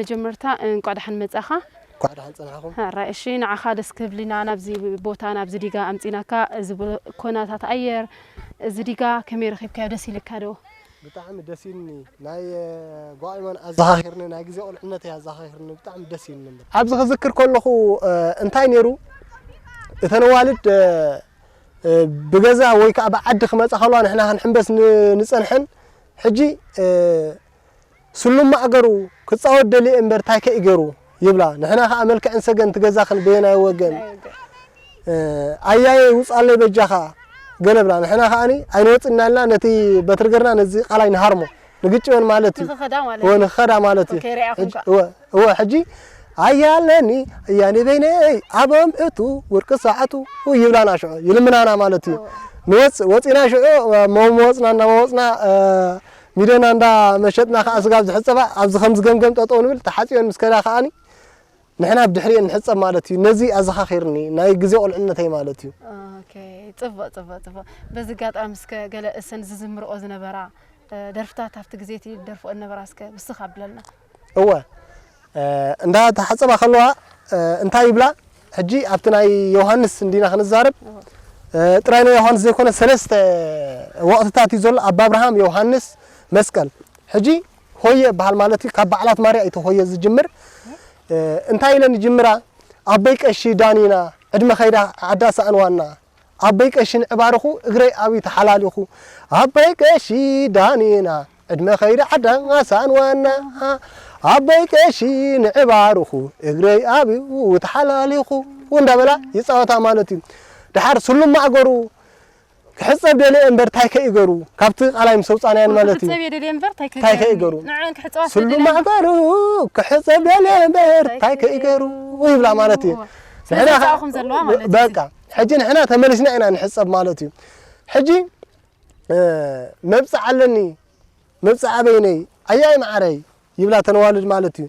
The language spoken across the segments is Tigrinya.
መጀመርታ እንኳዕ ደሓን መጻኻ። እንኳዕ ደሓን ጸናሕኹም። ራይ እሺ፣ ንዓኻ ደስ ክብልና ናብዚ ቦታ ናብዚ ዲጋ ኣምጺናካ። እዚ ቦ- ኮናታት ኣየር፣ እዚ ዲጋ ከመይ ረኺብካዮ? ደስ ኢልካ ዶ? ብጣዕሚ ደስ ኢልኒ። ናይ ጓዒማን ኣዘኻኺርኒ፣ ናይ ግዜ ቁልዕነተይ ኣዘኻኺርኒ፣ ብጣዕሚ ደስ ኢልኒ። እምበር ኣብዚ ክዝክር ከለኹ እንታይ ነይሩ፣ እተን ኣዋልድ ብገዛ ወይ ከዓ ብዓዲ ክመፃ ከለዋ ንሕና ክንሕምበስ ንፀንሐን። ሕጂ ስሉም ማእገሩ ክፃወት ደልየ እምበር ታይ ከይገሩ ይብላ። ንሕና ከዓ መልክዕን ሰገን ትገዛ ክንበየናይ ወገን ኣያየ ውፃለይ በጃኻ ገለ ብላ። ንሕና ከዓኒ ኣይንወፅና ኢልና ነቲ በትሪ ገርና ነዚ ቃላይ ንሃርሞ ንግጭወን ማለት እዩ። ንኽኸዳ ማለት እዩ። ንኽኸዳ ማለት እዩ። ከይረኣኹም ከኣ። እወ ሕጂ ኣያለኒ ኣያኒ በይነይ ኣበም እቱ ውርቂ ሰዓቱ ይብላና ሽዑ ይልምናና ማለት እዩ። ንወፅእ ወፂና ሽዑ መወፅና እናመወፅና ሚደና እንዳ መሸጥና ከዓ ስጋብ ዝሕፀባ ኣብዚ ከም ዝገምገም ጠጠው ንብል ተሓፂበን ምስ ከዳ ከዓኒ ንሕና ብድሕሪኤን ንሕፀብ ማለት እዩ። ነዚ ኣዘኻኺርኒ ናይ ግዜ ቁልዕነተይ ማለት እዩ። ጽቡቕ ጽቡቕ ጽቡቕ። በዚ ኣጋጣሚ እስከ ገለ እሰን ዝዝምርኦ ዝነበራ ደርፍታት ኣብቲ ግዜ እቲ ደርፍኦ ዝነበራ እስከ ብስኻ ኣብለልና። እወ እንዳ ተሓፀባ ከለዋ እንታይ ይብላ ሕጂ ኣብቲ ናይ ዮሃንስ እንዲና ክንዛረብ ጥራይ ናይ ዮሃንስ ዘይኮነ ሰለስተ ወቕትታት እዩ ዘሎ። ኣባ ኣብርሃም፣ ዮሃንስ፣ መስቀል። ሕጂ ሆየ ይበሃል ማለት እዩ። ካብ በዓላት ማርያ እዩ እቲ ሆየ ዝጅምር። እንታይ ኢለን ይጅምራ? ኣቦይ ቀሺ ዳኒና ዕድመ ከይዳ ዓዳ ሳእንዋና ኣቦይ ቀሺ ንዕባርኹ እግረይ ኣብዩ ተሓላሊኹ ኣቦይ ቀሺ ዳኒና ዕድመ ከይዳ ዓዳ ሳእንዋና ኣቦይ ቀሺ ንዕባርኹ እግረይ ኣብዩ ተሓላሊኹ እንዳበላ ይፃወታ ማለት እዩ። ድሓር ስሉም ማእገሩ ክሕፀብ ደልየ እምበር ታይ ከይገሩ ካብቲ ቃላይ ምስ ኣውፃናያን ማለት እዩ። ክሕፀብ እየ ደልየ እምበር ታይ ታይ ከይገሩ? ከይገሩ ንዐን ክሕፀባ ስሉ ስለደልየ እምበር። ማእገሩ ክሕፀብ ደልየ እምበር ታይ ከይገሩ ይብላ ማለት እዩ። እወ። ስለዚ ንሕና ኣዛእኹም ዘለዋ ማለት እዩ። በቃ ሕጂ ንሕና ተመሊስና ኢና ንሕፀብ ማለት እዩ። ሕጂ መብፅዕ ኣለኒ መብፅዕ ኣበይነይ ኣያይ መዓረይ ይብላ ተነዋልድ ማለት እዩ።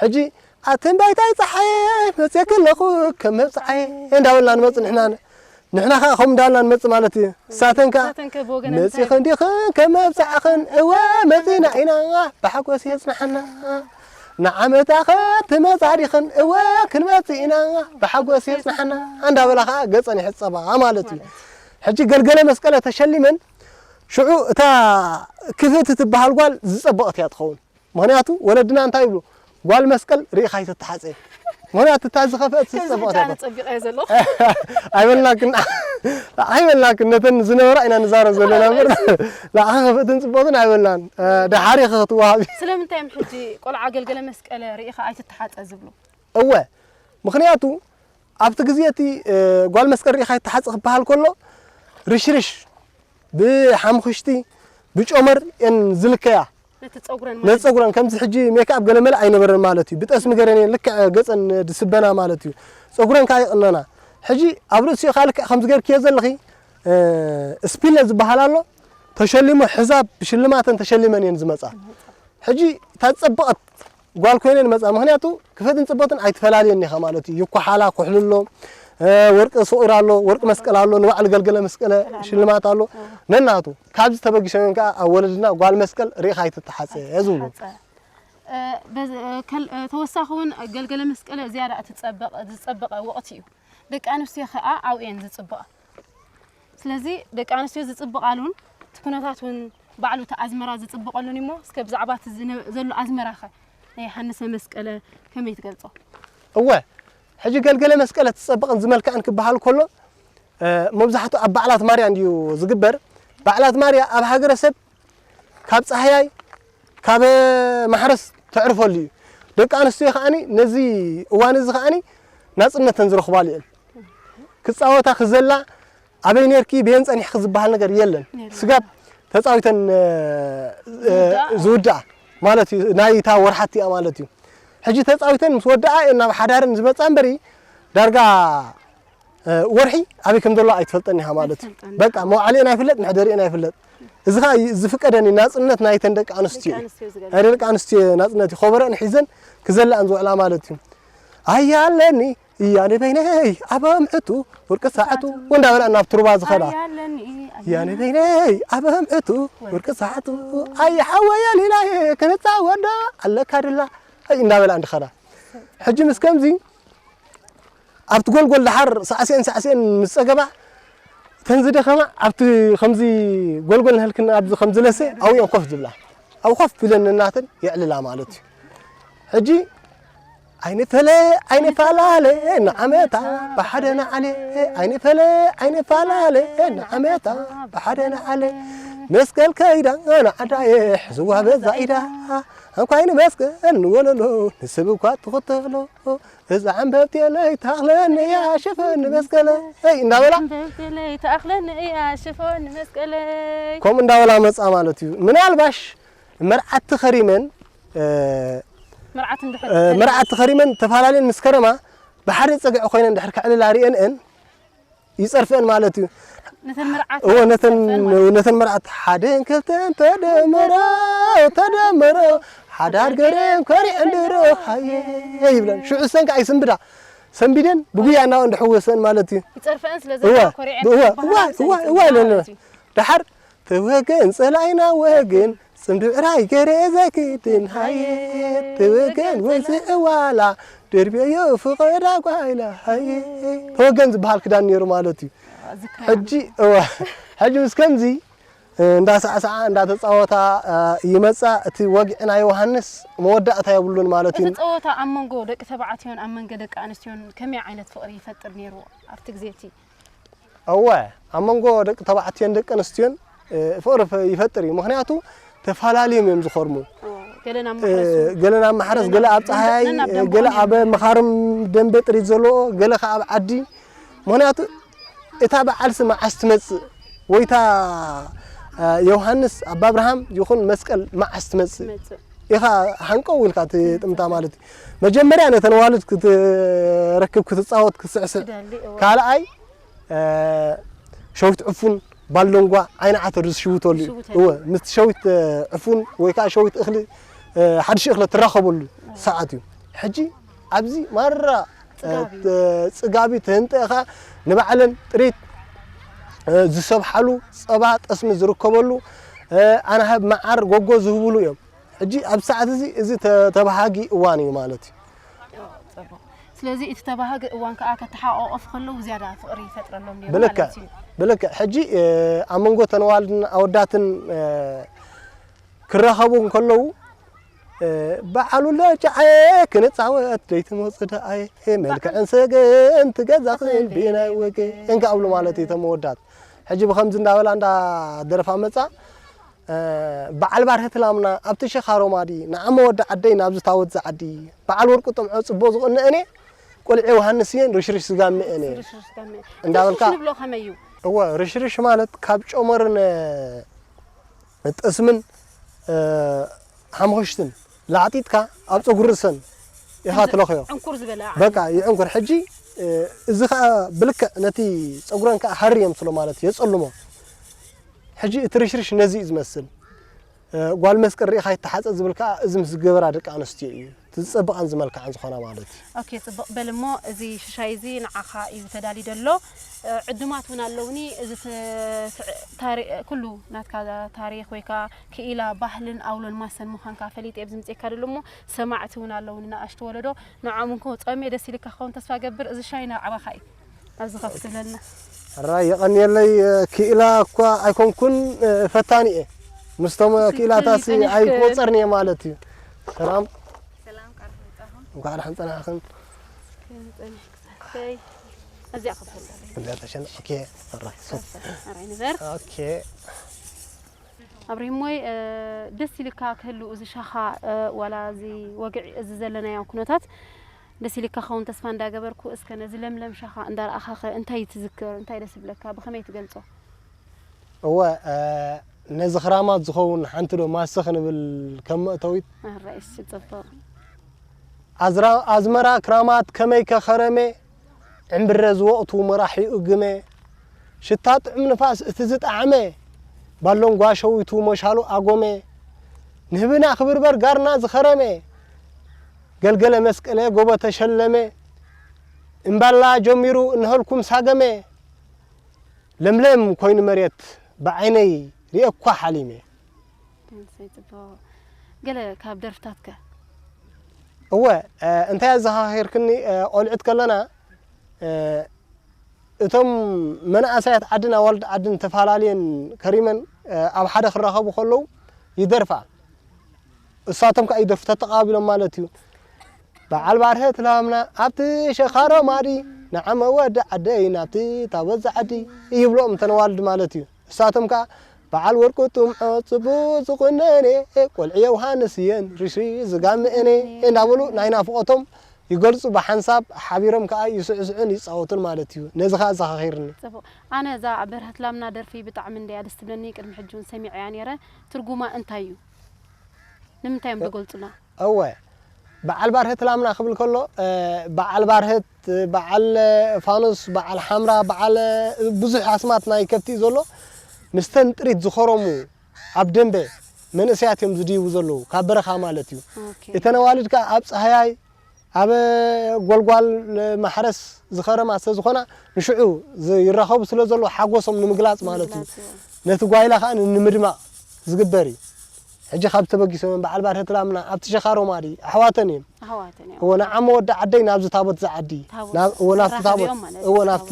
ሕጂ ኣትን ባይታይ ፀሓየ መፅየኪ ኣለኹ ከም መብፅዓየ እንዳበልና ንመፅእ ንሕና ንሕና ከዓ ከምኡ እንዳበልና ንመፅእ ማለት እዩ። እሳተን ከዓ ንሳተን ከ ብወገነን እንታይ መፂኽን ዲኽን ከም መብፅዕኽን እወ መፂና ኢና ብሓጎስ የፅናሓና ንዓመታ ከ ትመፃ ዲኽን እወ ክንመፅእ ኢና ብሓጎስ የፅናሓና እንዳበላ ከዓ ገፀን ይሕፀባ ማለት እዩ። ሕጂ ገልገለ መስቀለ ተሸሊመን ሽዑ እታ ክፍእቲ ትበሃል ጓል ዝፀበቐት እያ ትኸውን። ምኽንያቱ ወለድና እንታይ ይብሉ ጓል መስቀል ርኢኻ ኣይትተሓፀ ምኽንያቱ እታ ዝኸፈአት ከምዚ ዝፀበቐት ሕጂ እያ ኣነ ትኸውን። ፀቢቐዮ ዘለኹ ኣይበልናክን ኣይበልናክን ነተን ዝነበራ ኢና ንዛረብ ዘለና እምበር ንዓኻ ክፍእትን ፅቡቕትን ኣይበልናን። ደሓር ኢኻ ክትወሃብ እዩ። ስለምንታይ እዮም ሕጂ ቆልዓ ገልገለ መስቀለ ርኢኻ ኣይትተሓፀ ዝብሉ? እወ ምኽንያቱ ኣብቲ ግዜ እቲ ጓል መስቀል ርኢኻ ይተሓጽ ክበሃል ከሎ ርሽርሽ ብሓምኽሽቲ ብጨመር እየን ዝልከያ ነቲ ጸጉረን ነቲ ማለት ጸጉረን ከምዚ ሕጂ ሜክኣፕ ገለመለ ኣይነበረን ማለት እዩ ብጠስሚ ገረን እየን ልክዕ ገጸን ድስበና ማለት እዩ ጸጉረን ከዓ ይቕነና ሕጂ ኣብ ርእሲኡ ከዓ ልክዕ ከምዚ ገርክዮ ዘለኺ ስፒለ ዝበሃል ኣሎ ተሸሊሙ ሕዛብ ብሽልማተን ተሸሊመን እየን ዝመጻ ሕጂ እታ ዝጸበቐት ጓል ኮይነ ንመጻ ምክንያቱ ክፈትን ጽቦትን ኣይትፈላልየን ኢኻ ማለት እዩ ይኳሓላ ኩሕሊ ኣሎ ወርቂ ስቑር ኣሎ ወርቂ መስቀል ኣሎ ንባዕሉ ገልገለ መስቀለ ሽልማት ኣሎ ነናቱ ካብዚ ተበጊሶም እዮም ከዓ ኣብ ወለድና ጓል መስቀል ርኢኻ ኣይትተሓፀ ዝብሉ ተወሳኺ እውን ገልገለ መስቀለ ዝያዳ እቲ ዝፀበቐ ወቕቲ እዩ ደቂ ኣንስትዮ ከዓ ኣብኡ እየን ዝፅበቓ ስለዚ ደቂ ኣንስትዮ ዝፅብቓሉን እቲ ኩነታት እውን ባዕሉ እቲ ኣዝመራ ዝፅብቐሉን እሞ እስከ ብዛዕባ እቲ ዝነ- ዘሎ ኣዝመራ ኸ ናይ ዮሃንሰ መስቀለ ከመይ ትገልፆ? እወ ሕጂ ገልገለ መስቀለ ትፀብቕን ዝመልክዕን ክበሃል ከሎ መብዛሕትኡ ኣብ በዓላት ማርያ እንድዩ ዝግበር በዓላት ማርያ ኣብ ሃገረሰብ ካብ ፃህያይ ካብ ማሕረስ ተዕርፈሉ እዩ ደቂ ኣንስትዮ ከዓኒ ነዚ እዋን እዚ ከዓኒ ናፅነተን ዝረኽባሉ እየን ክፃወታ ክዘላ ኣበይ ኔርኪ በየን ፀኒሕኪ ዝበሃል ነገር የለን ስጋብ ተፃዊተን ዝውዳኣ ማለት እዩ ናይታ ወርሓት እያ ማለት እዩ ሕጂ ተፃዊተን ምስ ወዳኣ እየን ናብ ሓዳረን ዝመፃ እምበሪ ዳርጋ ወርሒ ኣበይ ከም ዘሎ ኣይትፈልጠን ኢኻ ማለት እዩ በቃ መውዓሊአን ኣይፍለጥ መሕደሪአን ኣይፍለጥ እዚ ከዓ ዝፍቀደን እዩ ናፅነት ናይተን ደቂ ኣንስትዮ እዩ ናይ ደቂ ኣንስትዮ ናፅነት እዩ ከበረአን ሒዘን ክዘላኣን ዝውዕላ ማለት እዩ ኣያ ኣለኒ እያኔ በይነይ ኣብ ኣምዕቱ ወርቂ ሰዓቱ እንዳበላ ናብ ትሩባ ዝኸዳ እያኔ በይነይ ኣብ ኣምዕቱ ወርቂ ሰዓቱ ኣየ ሓወየ ሊላየ ክንፃወዶ ኣለካ ድላ ኣይ እንዳበላ እንድኸዳ። ሕጂ ምስ ከምዚ ኣብቲ ጎልጎል ደሓር ሳዕስኤን ሳዕስኤን ምስ ጸገባ፣ እተን ዝደኸማ ኣብቲ ከምዚ ጎልጎል ንህልክን ኣብዚ ከም ዝለሰ ኣብኡ እየን ኮፍ ዝብላ። ኣብኡ ኮፍ ኢለን እናተን የዕልላ ማለት እዩ። ሕጂ ኣይንፈለ ኣይንፈላለ ንዓመታ ብሓደ ንዓሌ፣ ኣይንፈለ ኣይንፈላለ ንዓመታ ብሓደ ንዓሌ። መስቀል ከይዳ ንዓዳ የሕዝዋ በዛ ኢዳ፣ እንኳይ ንመስቀል ንወለሎ ንስብ እኳ ትኽተሎ። እዛ ዕምበብቲ ለይትኣኽለኒ እያ ሽፈን መስቀለይ እንዳበላ። ዕምበብቲ ለይትኣኽለኒ እያ ሽፈን መስቀለይ። ከምኡ እንዳበላ መጻ ማለት እዩ። ምናልባሽ መርዓት ተኸሪመን፣ እ፣ መርዓት እንድሕር እ፣ መርዓት ተኸሪመን ተፈላለየን ምስ ከረማ ብሓደ ጸግዒ ኮይነን እንድሕር ከዕልላ ርእየንአን ይጸርፍአን ማለት እዩ። ነተን መርዓት እወ፣ ነተን፣ ይጸርፍአን ማለት እዩ። ነተን መርዓት ሓደን ክልተን ተደመረው፣ ተደመረው፣ ሓዳር ገረን ኮሪዐን ድሮ ሃየ ይብለን። ሽዑ እሰን ከኣ ይስንብዳ። ሰንቢደን ብጉያ እናበ እንድሕወሰን ማለት እዩ። ይጸርፍአን ስለ እወ፣ ዘለዋ ኮሪዐን እወ፣ ክበሃላ እወ፣ እሰን እወ፣ ይጸርፍአን እወ፣ ኢለን። ማለት እዩ። ደሓር ተወገን ጸላኢና ወገን፣ ጽምዲ ብዕራይ ገሬ ዘይክድን ሃየ፣ ተወገን ወንዚ እዋላ፣ ደርብዮ ፍቐዳ ጓይላ ሃየ። ተወገን ዝበሃል ክዳን ነይሩ ማለት እዩ። ዝካየድ። ሕጂ፣ እወ፣ ሕጂ ምስ ከምዚ፣ እ፣ እንዳሳዕሳዓ፣ እንዳተጻወታ፣ እ፣ ይመጻ። እቲ ወግዒ ናይ ዮሃንስ መወዳእታ የብሉን ማለት እቲ እዩ። ጸወታ ኣብ መንጎ ደቂ ተባዕትዮን ኣብ መንጎ ደቂ ኣንስትዮን ከመይ ዓይነት ፍቕሪ ይፈጥር ነይሩ ኣብቲ ግዜ እቲ? እወ፣ ኣብ መንጎ ደቂ ተባዕትዮን ደቂ ኣንስትዮን፣ እ፣ ፍቕሪ ፈ-፣ ይፈጥር እዩ። ምኽንያቱ ተፈላለዮም እዮም ዝኸርሙ። ኦ፣ ገለን ኣብ እ፣ ማሕረስ፣ ገለን ኣብ ማሕረስ፣ ገለን ገለ ኣብ ኣብ ጸሃያይ፣ ደንበ፣ እ፣ ገለ ደንበ ኣብ ኾይኑ። መኻርም ደንበ ጥሪት ዘለዎ፣ ገለ ኸኣ ኣብ ዓዲ። ምኽንያቱ እታ በዓልሲ መዓስ ትመጽእ ወይ እታ፣ እ፣ ዮሃንስ ኣብ ኣብርሃም ይኹን መስቀል መዓስ ትመጽእ ትመጽእ። ኢኻ ሃንቀው ኢልካ ትጥምታ ማለት እዩ። መጀመርያ ነተን ኣዋልድ ክትረክብ፣ ክትጻወት፣ ክትስዕስዕ። ትደሊ፣ እወ። ካልኣይ እ፣ ሸዊት ዕፉን፣ ባሎንጓ፣ ዓይኒ ዓተር ዝሽውተሉ እዩ። ዝሽውተሉ። እወ፣ ምስቲ ሸዊት፣ እ፣ ዕፉን ወይ ከዓ ሸዊት እኽሊ፣ እ፣ ሓድሽ እኽሊ ትራኸበሉ ሰዓት እዩ። ሕጂ ኣብዚ ማራ፣ እ፣ ጽጋብ እዩ። ት-፣ ጽጋብ እዩ፣ ትህንጠ ኢኻ፣ ንባዕለን ጥሪት፣ እ፣ ዝሰብሓሉ፣ ጸባ፣ ጠስሚ ዝርከበሉ፣ እ፣ ኣናህብ፣ መዓር፣ ጎጎ ዝህብሉ እዮም። ሕጂ ኣብ ሰዓት እዚ፣ እዚ ተ-፣ ተባሃጊ እዋን እዩ ማለት እዩ። ጽቡቕ። ስለዚ እቲ ተባሃጊ እዋን ከኣ ከተሓቋቖፉ ከለዉ ዝያዳ ፍቕሪ ይፈጥረሎም ነይሩ ብልክዕ፣ ማለት እዩ። ብልክዕ። ሕጂ፣ እ፣ ኣብ መንጎ ተን ኣዋልድን ኣወዳትን፣ እ፣ ክራኸቡ እንከለዉ፣ እ፣ በዓሉ ለጫዓየ ክንጻወት ደይትመጹ ደኣየ፣ መልክዕን ሰገን ትገዛኽን ብናይ ወገን ከኣ እብሉ ማለት እዩ እቶም ኣወዳት። ሕጂ ብኸምዚ እንዳበላ እንዳደረፋ መጻ። እ፣ በዓል ባርህት ላምና ኣብቲ ሸኻ ሮማዲ፣ ንዓመ ወዲ ዓደይ ናብዚ ታወት ዝዓዲ፣ በዓል ወርቁ ጥምዖ ጽቡቕ ዝቕንእኔ፣ ቆልዕ ዮሃንስ እየን ርሽርሽ ዝጋምእኔ ርሽርሽ ጋመ። እንዳበልካ። ርሽርሽ ንብሎ ከመይ እዩ? እወ፣ ርሽርሽ ማለት ካብ ጨመርን፣ እ፣ ጠስምን፣ እ፣ ሓምኹሽትን ላዕጢጥካ ኣብ ጸጉሪ ርእሰን ኢኻ ከምዚ ትለኽዮ። ዕንኩር ዝበለ በቃ ይዕንኩር። ሕጂ፣ እ፣ እዚ ኸኣ ብልክዕ ነቲ ጸጉረን ከኣ ሃሪ የምስሎ ማለት እዩ፣ የጸልሞ። ሕጂ እቲ ርሽርሽ ነዚ እዩ ዝመስል። እ፣ ጓል መስቀል ርኢኻ ይተሓጸ ዝብል ከኣ እዚ ምስ ዝገበራ ደቂ ኣንስትዮ እዩ። እቲ ዝጸብቓን ዝመልክዓን ዝኾና ማለት እዩ። ኦኬ፣ ጽቡቕ። በል እሞ እዚ ሽሻይ እዚ ንዓኻ እዩ ተዳልዩ ዘሎ። እ፣ ዕዱማት እውን ኣለውኒ። እዚ ተ-፣ ተ-፣ ታሪ-፣ ኩሉ ናትካ ታሪኽ ወይ ከኣ ክኢላ፣ ባህልን ኣውሎን ማሰን ምዃንካ ፈሊጠ ኣብዚ ምጽኤካ ደሎ እሞ ሰማዕቲ እውን ኣለውኒ፣ ንኣሽቱ ወለዶ። ንዕኦም እውን ክወጽኦም እየ። ደስ ኢልካ ክኸውን ተስፋ ገብር። እዚ ሻይ ናይ ዓባኻ እዩ። ኣብዚ ከፍ ትብለልና። ሕራይ የቐንየለይ። ክኢላ እኳ ኣይኮንኩን፣ ፈታኒ እየ። ምስቶም ክኢላታሲ ኣይክወጸርን እየ ማለት እዩ። ሰላም። ሰላም፣ ቃል ምጻኹም። እንኳዕ ደሓን ጸናሕክን። ከመይ ጸኒሕክን? ከይ-፣ እዚኣ ክፈል። እዚኣ ተሸን-፣ ኦኬ፣ ሕራይ። ሕራይ ንበር። ኦኬ። ኣብሪሂሞይ፣ እ፣ ደስ ኢልካ ክህሉ እዚ ሻኻ፣ እ፣ ዋላ እዚ ወግዒ እዚ ዘለናዮ ኩነታት ደስ ኢልካ ክኸውን ተስፋ እንዳገበርኩ፣ እስከ ነዚ ለምለም ሻኻ እንዳረኣኻኸ እንታይ ትዝክር? እንታይ ደስ ይብለካ? ብኸመይ ትገልጾ? እወ፣ እ፣ ነዚ ክራማት ዝኸውን ሓንቲ ዶ ማሰ ክንብል ከም መእተዊት? ኣረ፣ እሺ፣ ጽቡቕ። ኣዝራ-፣ ኣዝመራ ክራማት ከመይ ከኸረመ፣ ዕምብረ ዝወቕቱ መራሒኡ ግመ፣ ሽታ ጥዑም ንፋስ እቲ ዝጠዓመ፣ ባሎንጓ ሸዊቱ መሻሉ ኣጎመ፣ ንህብና ክብርበር ጋርና ዝኸረመ፣ ገልገለ መስቀለ ጎቦ ተሸለመ፣ እምባላ ጀሚሩ እነሆልኩም ሳገመ፣ ለምለም ኮይኑ መሬት ብዓይነይ ርእየኳ ሓሊመ። እሰይ፣ ጽቡቕ። ገለ ካብ ደርፍታትከ? እወ፣ እ፣ እንታይ ኣዘኻኺርክኒ፣ እ፣ ቆልዑት ከለና፣ እ፣ እቶም መናእሰያት ዓድን ኣዋልድ ዓድን ተፈላለየን ከሪመን፣ እ፣ ኣብ ሓደ ክራኸቡ ከለዉ ይደርፋ። እሳቶም ከኣ ይደርፉ ተተቓቢሎም ማለት እዩ። በዓል ባርህት ላምና ኣብቲ ሸኻሮ ማዲ፣ ንዓመ ወዲ ዓደይ ናብቲ ታቦት ዝዓዲ ይብሎም እተን ኣዋልድ ማለት እዩ። እሳቶም ከኣ በዓል ወርቁ ጥምዖ ጽቡቕ ዝቑነነ፣ ቆልዑ ዮሃንስ እየን ርሽሪ ዝጋምእነ እንዳበሉ ናይ ናፍቖቶም ይገልጹ፣ ብሓንሳብ ሓቢሮም ከኣ ይስዕስዑን ይጻወቱን ማለት እዩ። ነዚ ከኣ ኣዘኻኺርኒ። ጽቡቕ። ኣነ እዛ በርሀት ላምና ደርፊ ብጣዕሚ እንድያ ደስ ትብለኒ። ቅድሚ ሕጂ እውን ሰሚዐያ ነይረ። ትርጉማ እንታይ እዩ? ንምንታይ እዮም ዝገልጹና? እወ፣ በዓል ባርህት ላምና ክብል ከሎ፣ እ፣ በዓል ባርህት፣ በዓል ፋኑስ፣ በዓል ሓምራ፣ በዓል ብዙሕ ኣስማት ናይ ከብቲ እዩ ዘሎ። ምስተን ጥሪት ዝኸረሙ ኣብ ደንበ መንእሰያት እዮም ዝድይቡ ዘለዉ፣ ካብ በረኻ ማለት እዩ። ኦኬ። እተን ኣዋልድ ከኣ ኣብ ጻህያይ፣ ኣብ ጎልጓል ማሕረስ ዝኸረማ ስለ ዝኾና፣ ንሽዑ ዝ-፣ ይራኸቡ ስለ ዘለዉ ሓጎሶም ንምግላጽ ማለት እዩ። ንምግላጽ፣ እወ። ነቲ ጓይላ ከኣ ን-፣ ንምድማቕ ዝግበር እዩ። ሕጂ ካብ ተበጊሶም በዓል ባርህት ላምና ኣብቲ ሸኻሮ ማዲ ኣሕዋተን እየን። ኣሕዋተን እዮም። እወ፣ ንዓሞ ወዲ ዓደይ ናብዚ ታቦት ዝዓዲ። ታቦት ናብ-፣ እወ፣ ናብቲ ታቦት። ዘራኽብዮም ማለት እወ፣ እዩ። ናብቲ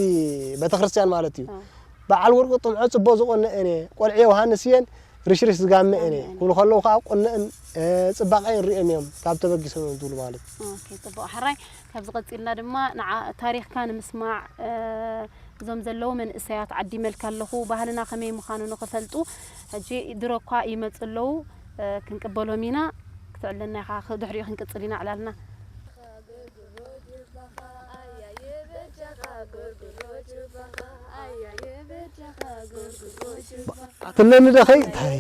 ቤተክርስትያን ማለት እዩ። ኣዎ። በዓል ወርቁ ጥምዖ ጽቡቕ ዝቑነአን እየ፣ ቆልዑ ዮሃንስ እየን፣ ርሽርሽ ዝጋመአን እየ። ጋመአን። ክብሉ ከለዉ ከኣ ቁነአን፣ እ፣ ጽባቐአን ሪኦም እዮም ካብ ተበጊሶም እዮም ዝብሉ ማለት እዩ። ኦኬ፣ ጽቡቕ። ሕራይ፣ ካብዚ ቀጺልና ድማ ንዓ-፣ ታሪኽካ ንምስማዕ፣ እ፣ እዞም ዘለዉ መንእሰያት ዓዲመልካ ኣለኹ፣ ባህልና ከመይ ምዃኑ ንኽፈልጡ። ሕጂ ድሮ እኳ ይመጹ ኣለዉ፣ እ፣ ክንቅበሎም ኢና። ክትዕለና ኢኻ፣ ክ-፣ ድሕሪኡ ክንቅጽል ኢና ዕላልና። ትለኒ ዶ ኸይ? ታይ?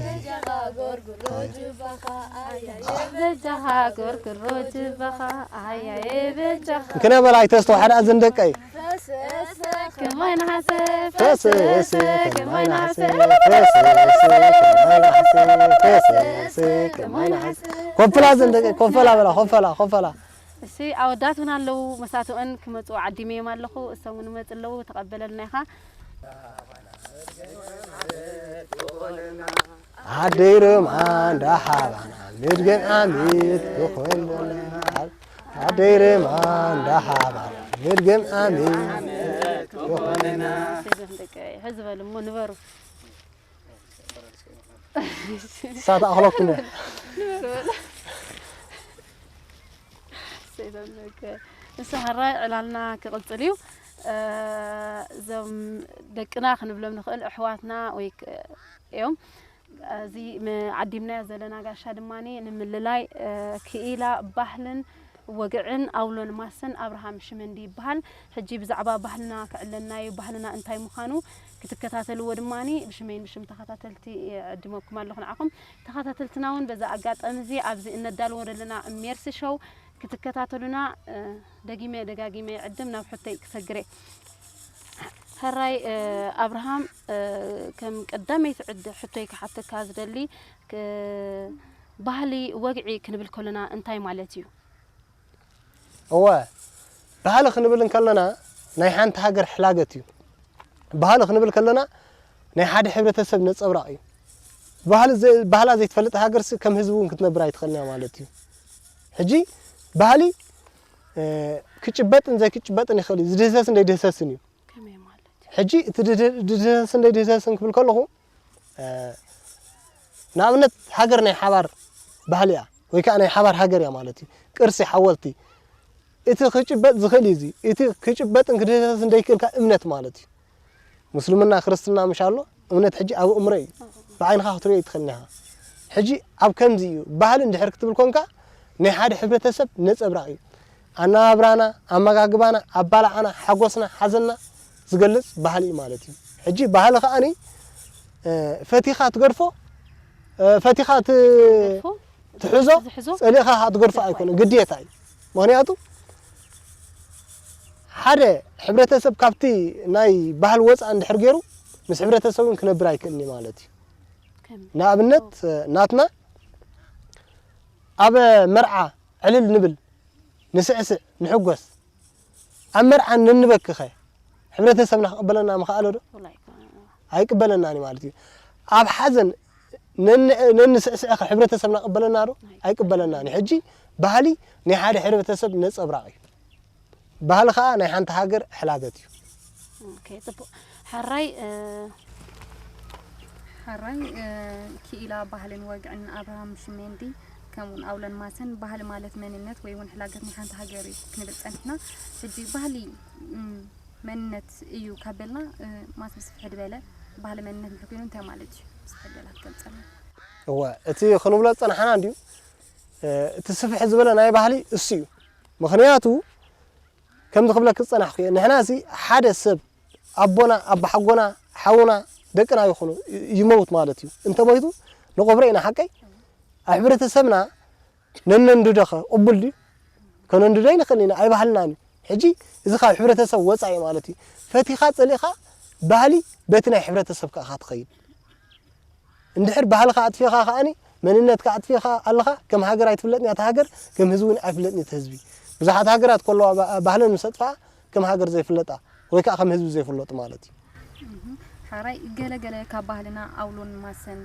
በጃኻ ጎርጉሮ ጅባኻ፣ ኣያየ በጃኻ። እንክነ በላይ ተስተውሓዳ እዘን ደቀይ። ፈሰሰ ከማይ ነሓሰ፣ ፈሰሰ ከማይ ነሓሰ፣ ፈሰሰ ከማይ ነሓሰ፣ ፈሰሰ ከማይ ነሓሰ። ኮፍላ እዘን ደቀይ፣ ኮፈላ በላ፣ ኮፈላ፣ ኮፈላ። እሺ፣ ኣወዳት እውን ኣለዉ፣ መሳትኦን ክመጹ ዓዲመዮም ኣለኹ፣ እሶም እውን ይመጹ ኣለዉ፣ ተቐበለልና ኢኻ። ዓደይ ሮማ እንዳሓባና፣ ምድገም ዓሚት ክኾንና። ዓደይ ሮማ እንዳሓባና፣ ምድገም ዓሚት ክኾንና። እሺ፣ እዞም ደቂ ሕዚ በሉ እሞ ንበሩ። እሳ ተኣኽለኩም እያ። ንበሩ በሉ። እሺ፣ እዞም ደቂ፣ እሺ፣ ሕራይ ዕላልና ክቕጽል እዩ። እ፣ እዞም ደቅና ክንብሎም ንኽእል፣ ኣሕዋትና ወይ ክ-፣ እዮም። እዚ ም-፣ ዓዲምናዮ ዘለና ጋሻ ድማኒ ንምልላይ፣ እ፣ ክኢላ ባህልን ወግዕን ኣውሎን ማሰን ኣብርሃም ሽመንዲ ይበሃል። ሕጂ ብዛዕባ ባህልና ክዕለና እዩ። ባህልና እንታይ ምዃኑ ክትከታተልዎ ድማኒ ብሽመይን ብሽም ተኸታተልቲ ይዕድመኩም ኣለኹ ንዓኹም። ተኸታተልትና እውን በዛ ኣጋጣሚ እዚ ኣብዚ እነዳልዎ ዘለና ሜርሲ ሾው ክትከታተሉና፣ እ፣ ደጊመ ደጋጊመ ይዕድም፣ ናብ ሕቶይ ክሰግር እየ። ሕራይ፣ እ፣ ኣብርሃም፣ እ፣ ከም ቀዳመይቲ ዕድ-፣ ሕቶይ ክሓተካ ዝደሊ፣ ክ-፣ ባህሊ ወግዒ ክንብል ከለና እንታይ ማለት እዩ? እወ፣ ባህሊ ክንብል እንከለና ናይ ሓንቲ ሃገር ሕላገት እዩ። ባህሊ ክንብል ከለና ናይ ሓደ ሕብረተሰብ ነጸብራቕ እዩ። ባህሊ ዘ-፣ ባህላ ዘይትፈልጥ ሃገርሲ ከም ህዝቢ እውን ክትነብር ኣይትኽእልን እያ ማለት እዩ። ሕጂ ባህሊ፣ እ፣ ክጭበጥን ዘይክጭበጥን ይኽእል እዩ። ዝድህሰስን ዘይድህሰስን እዩ። ከመይ ማለት እዩ? ሕጂ እቲ ድድ-፣ ድድህሰስን ዘይድህሰስን ክብል ከለኹ፣ እ፣ ንኣብነት ሃገር ናይ ሓባር ባህሊ እያ፣ ወይ ከኣ ናይ ሓባር ሃገር እያ ማለት እዩ። ቅርሲ፣ ሓወልቲ፣ እቲ ክጭበጥ ዝኽእል እዩ እዚ። እቲ ክጭበጥን ክድህሰስን ዘይክእል ከኣ እምነት ማለት እዩ። ምስልምና፣ ክርስትና ምሽ ኣሎ፣ እምነት ሕጂ ኣብ ኣእምሮ እዩ። ብዓይንኻ ክትሪኦ ኣይትኽእልን ኢኻ። ሕጂ ኣብ ከምዚ እዩ። ባህሊ እንድሕር ክትብል ኮንካ፣ ናይ ሓደ ሕብረተሰብ ነጸብራቕ እዩ። ኣነባብራና፣ ኣመጋግባና፣ ኣባላዓና፣ ሓጎስና፣ ሓዘንና ዝገልጽ ባህሊ እዩ ማለት እዩ። ሕጂ ባህሊ ከኣኒ፣ እ፣ ፈቲኻ ትገድፎ፣ እ፣ ፈቲኻ ት-፣ ገድፎ? ትሕዞ፣ ዝሕዞ? ጸሊእኻ ከኣ ትገድፎ ኣይኮነን፣ ግዴታ እዩ። ምኽንያቱ ሓደ ሕብረተሰብ ካብቲ ናይ ባህሊ ወጻኢ እንድሕር ገይሩ፣ ምስ ሕብረተሰቡ ክነብር ኣይክእልን እዩ ማለት እዩ። ከመይ? ንኣብነት፣ ናትና ኣብ መርዓ ዕልል ንብል፣ ንስዕስዕ፣ ንሕጎስ። ኣብ መርዓ ነንበክኸ ሕብረተሰብና ክቕበለና ምኽኣለ ዶ? ወላ ኣይኮነን። ኣይቅበለናን እዩ ማለት እዩ። ኣብ ሓዘን ነን-፣ ነንስዕስዕኸ ሕብረተሰብና ቅበለና ዶ? ኣይቅበለናን እዩ። ሕጂ ባህሊ ናይ ሓደ ሕብረተሰብ ነጸብራቕ እዩ። ባህሊ ኸኣ ናይ ሓንቲ ሃገር ሕላገት እዩ። ኦኬ፣ ጽቡቕ። ሕራይ እ፣ ሕራይ እ፣ ክኢላ ባህልን ወግዕን ኣብርሃም ሽሜንዲ፣ ከምኡውን ኣውለን ማሰን፣ ባህሊ ማለት መንነት ወይ እውን ሕላገት ናይ ሓንቲ ሃገር እዩ ክንብል ጸኒሕና። ሕጂ ባህሊ እም፣ መንነት እዩ ካብ በልና እ፣ ማስ ብስፍሕ ዝበለ ባህሊ መንነት እንድሕር ኮይኑ እንታይ ማለት እዩ? ብስፍሕ ዝበለ ክትገልጸልና። እወ፣ እቲ ክንብሎ ዝጸናሕና እንድዩ፣ እ፣ እቲ ስፍሕ ዝበለ ናይ ባህሊ እሱ እዩ። ምኽንያቱ ከምዚ ክብለኪ ዝጸናሕኩ እየ። ንሕናሲ ሓደ ሰብ ኣቦና፣ ኣባሓጎና፣ ሓውና፣ ደቅና ይኹኑ ይ- ይመውት ማለት እዩ። እንተ ሞይቱ ንቐብሮ ኢና ሓቀይ? ኣብ ሕብረተሰብና ነነንድዶኸ ቅቡል ድዩ? ከነንድዶ ኣይንኽእልን ኢና፣ ኣይባህልናን እዩ። ሕጂ እዚ ካብ ሕብረተሰብ ወጻኢ ማለት እዩ። ፈቲኻ ጸሊእኻ ባህሊ በቲ ናይ ሕብረተሰብካ ኢኻ ትኸይድ። እንድሕር ባህልኻ ኣጥፊኻ ከኣኒ መንነትካ ኣጥፊኻ ኣለኻ፣ ከም ሃገር ኣይትፍለጥን እያ እታ ሃገር፣ ከም ህዝቢ እውን ኣይፍለጥን እቲ ህዝቢ። ብዙሓት ሃገራት ከለዋ ባ- ባህለን ምስ ኣጥፍኣ ከም ሃገር ዘይፍለጣ ወይ ከዓ ከም ህዝቢ ዘይፍለጡ ማለት እዩ። እህ፣ ሓራይ ገለ ገለ ካብ ባህልና ኣውሎን ማሰን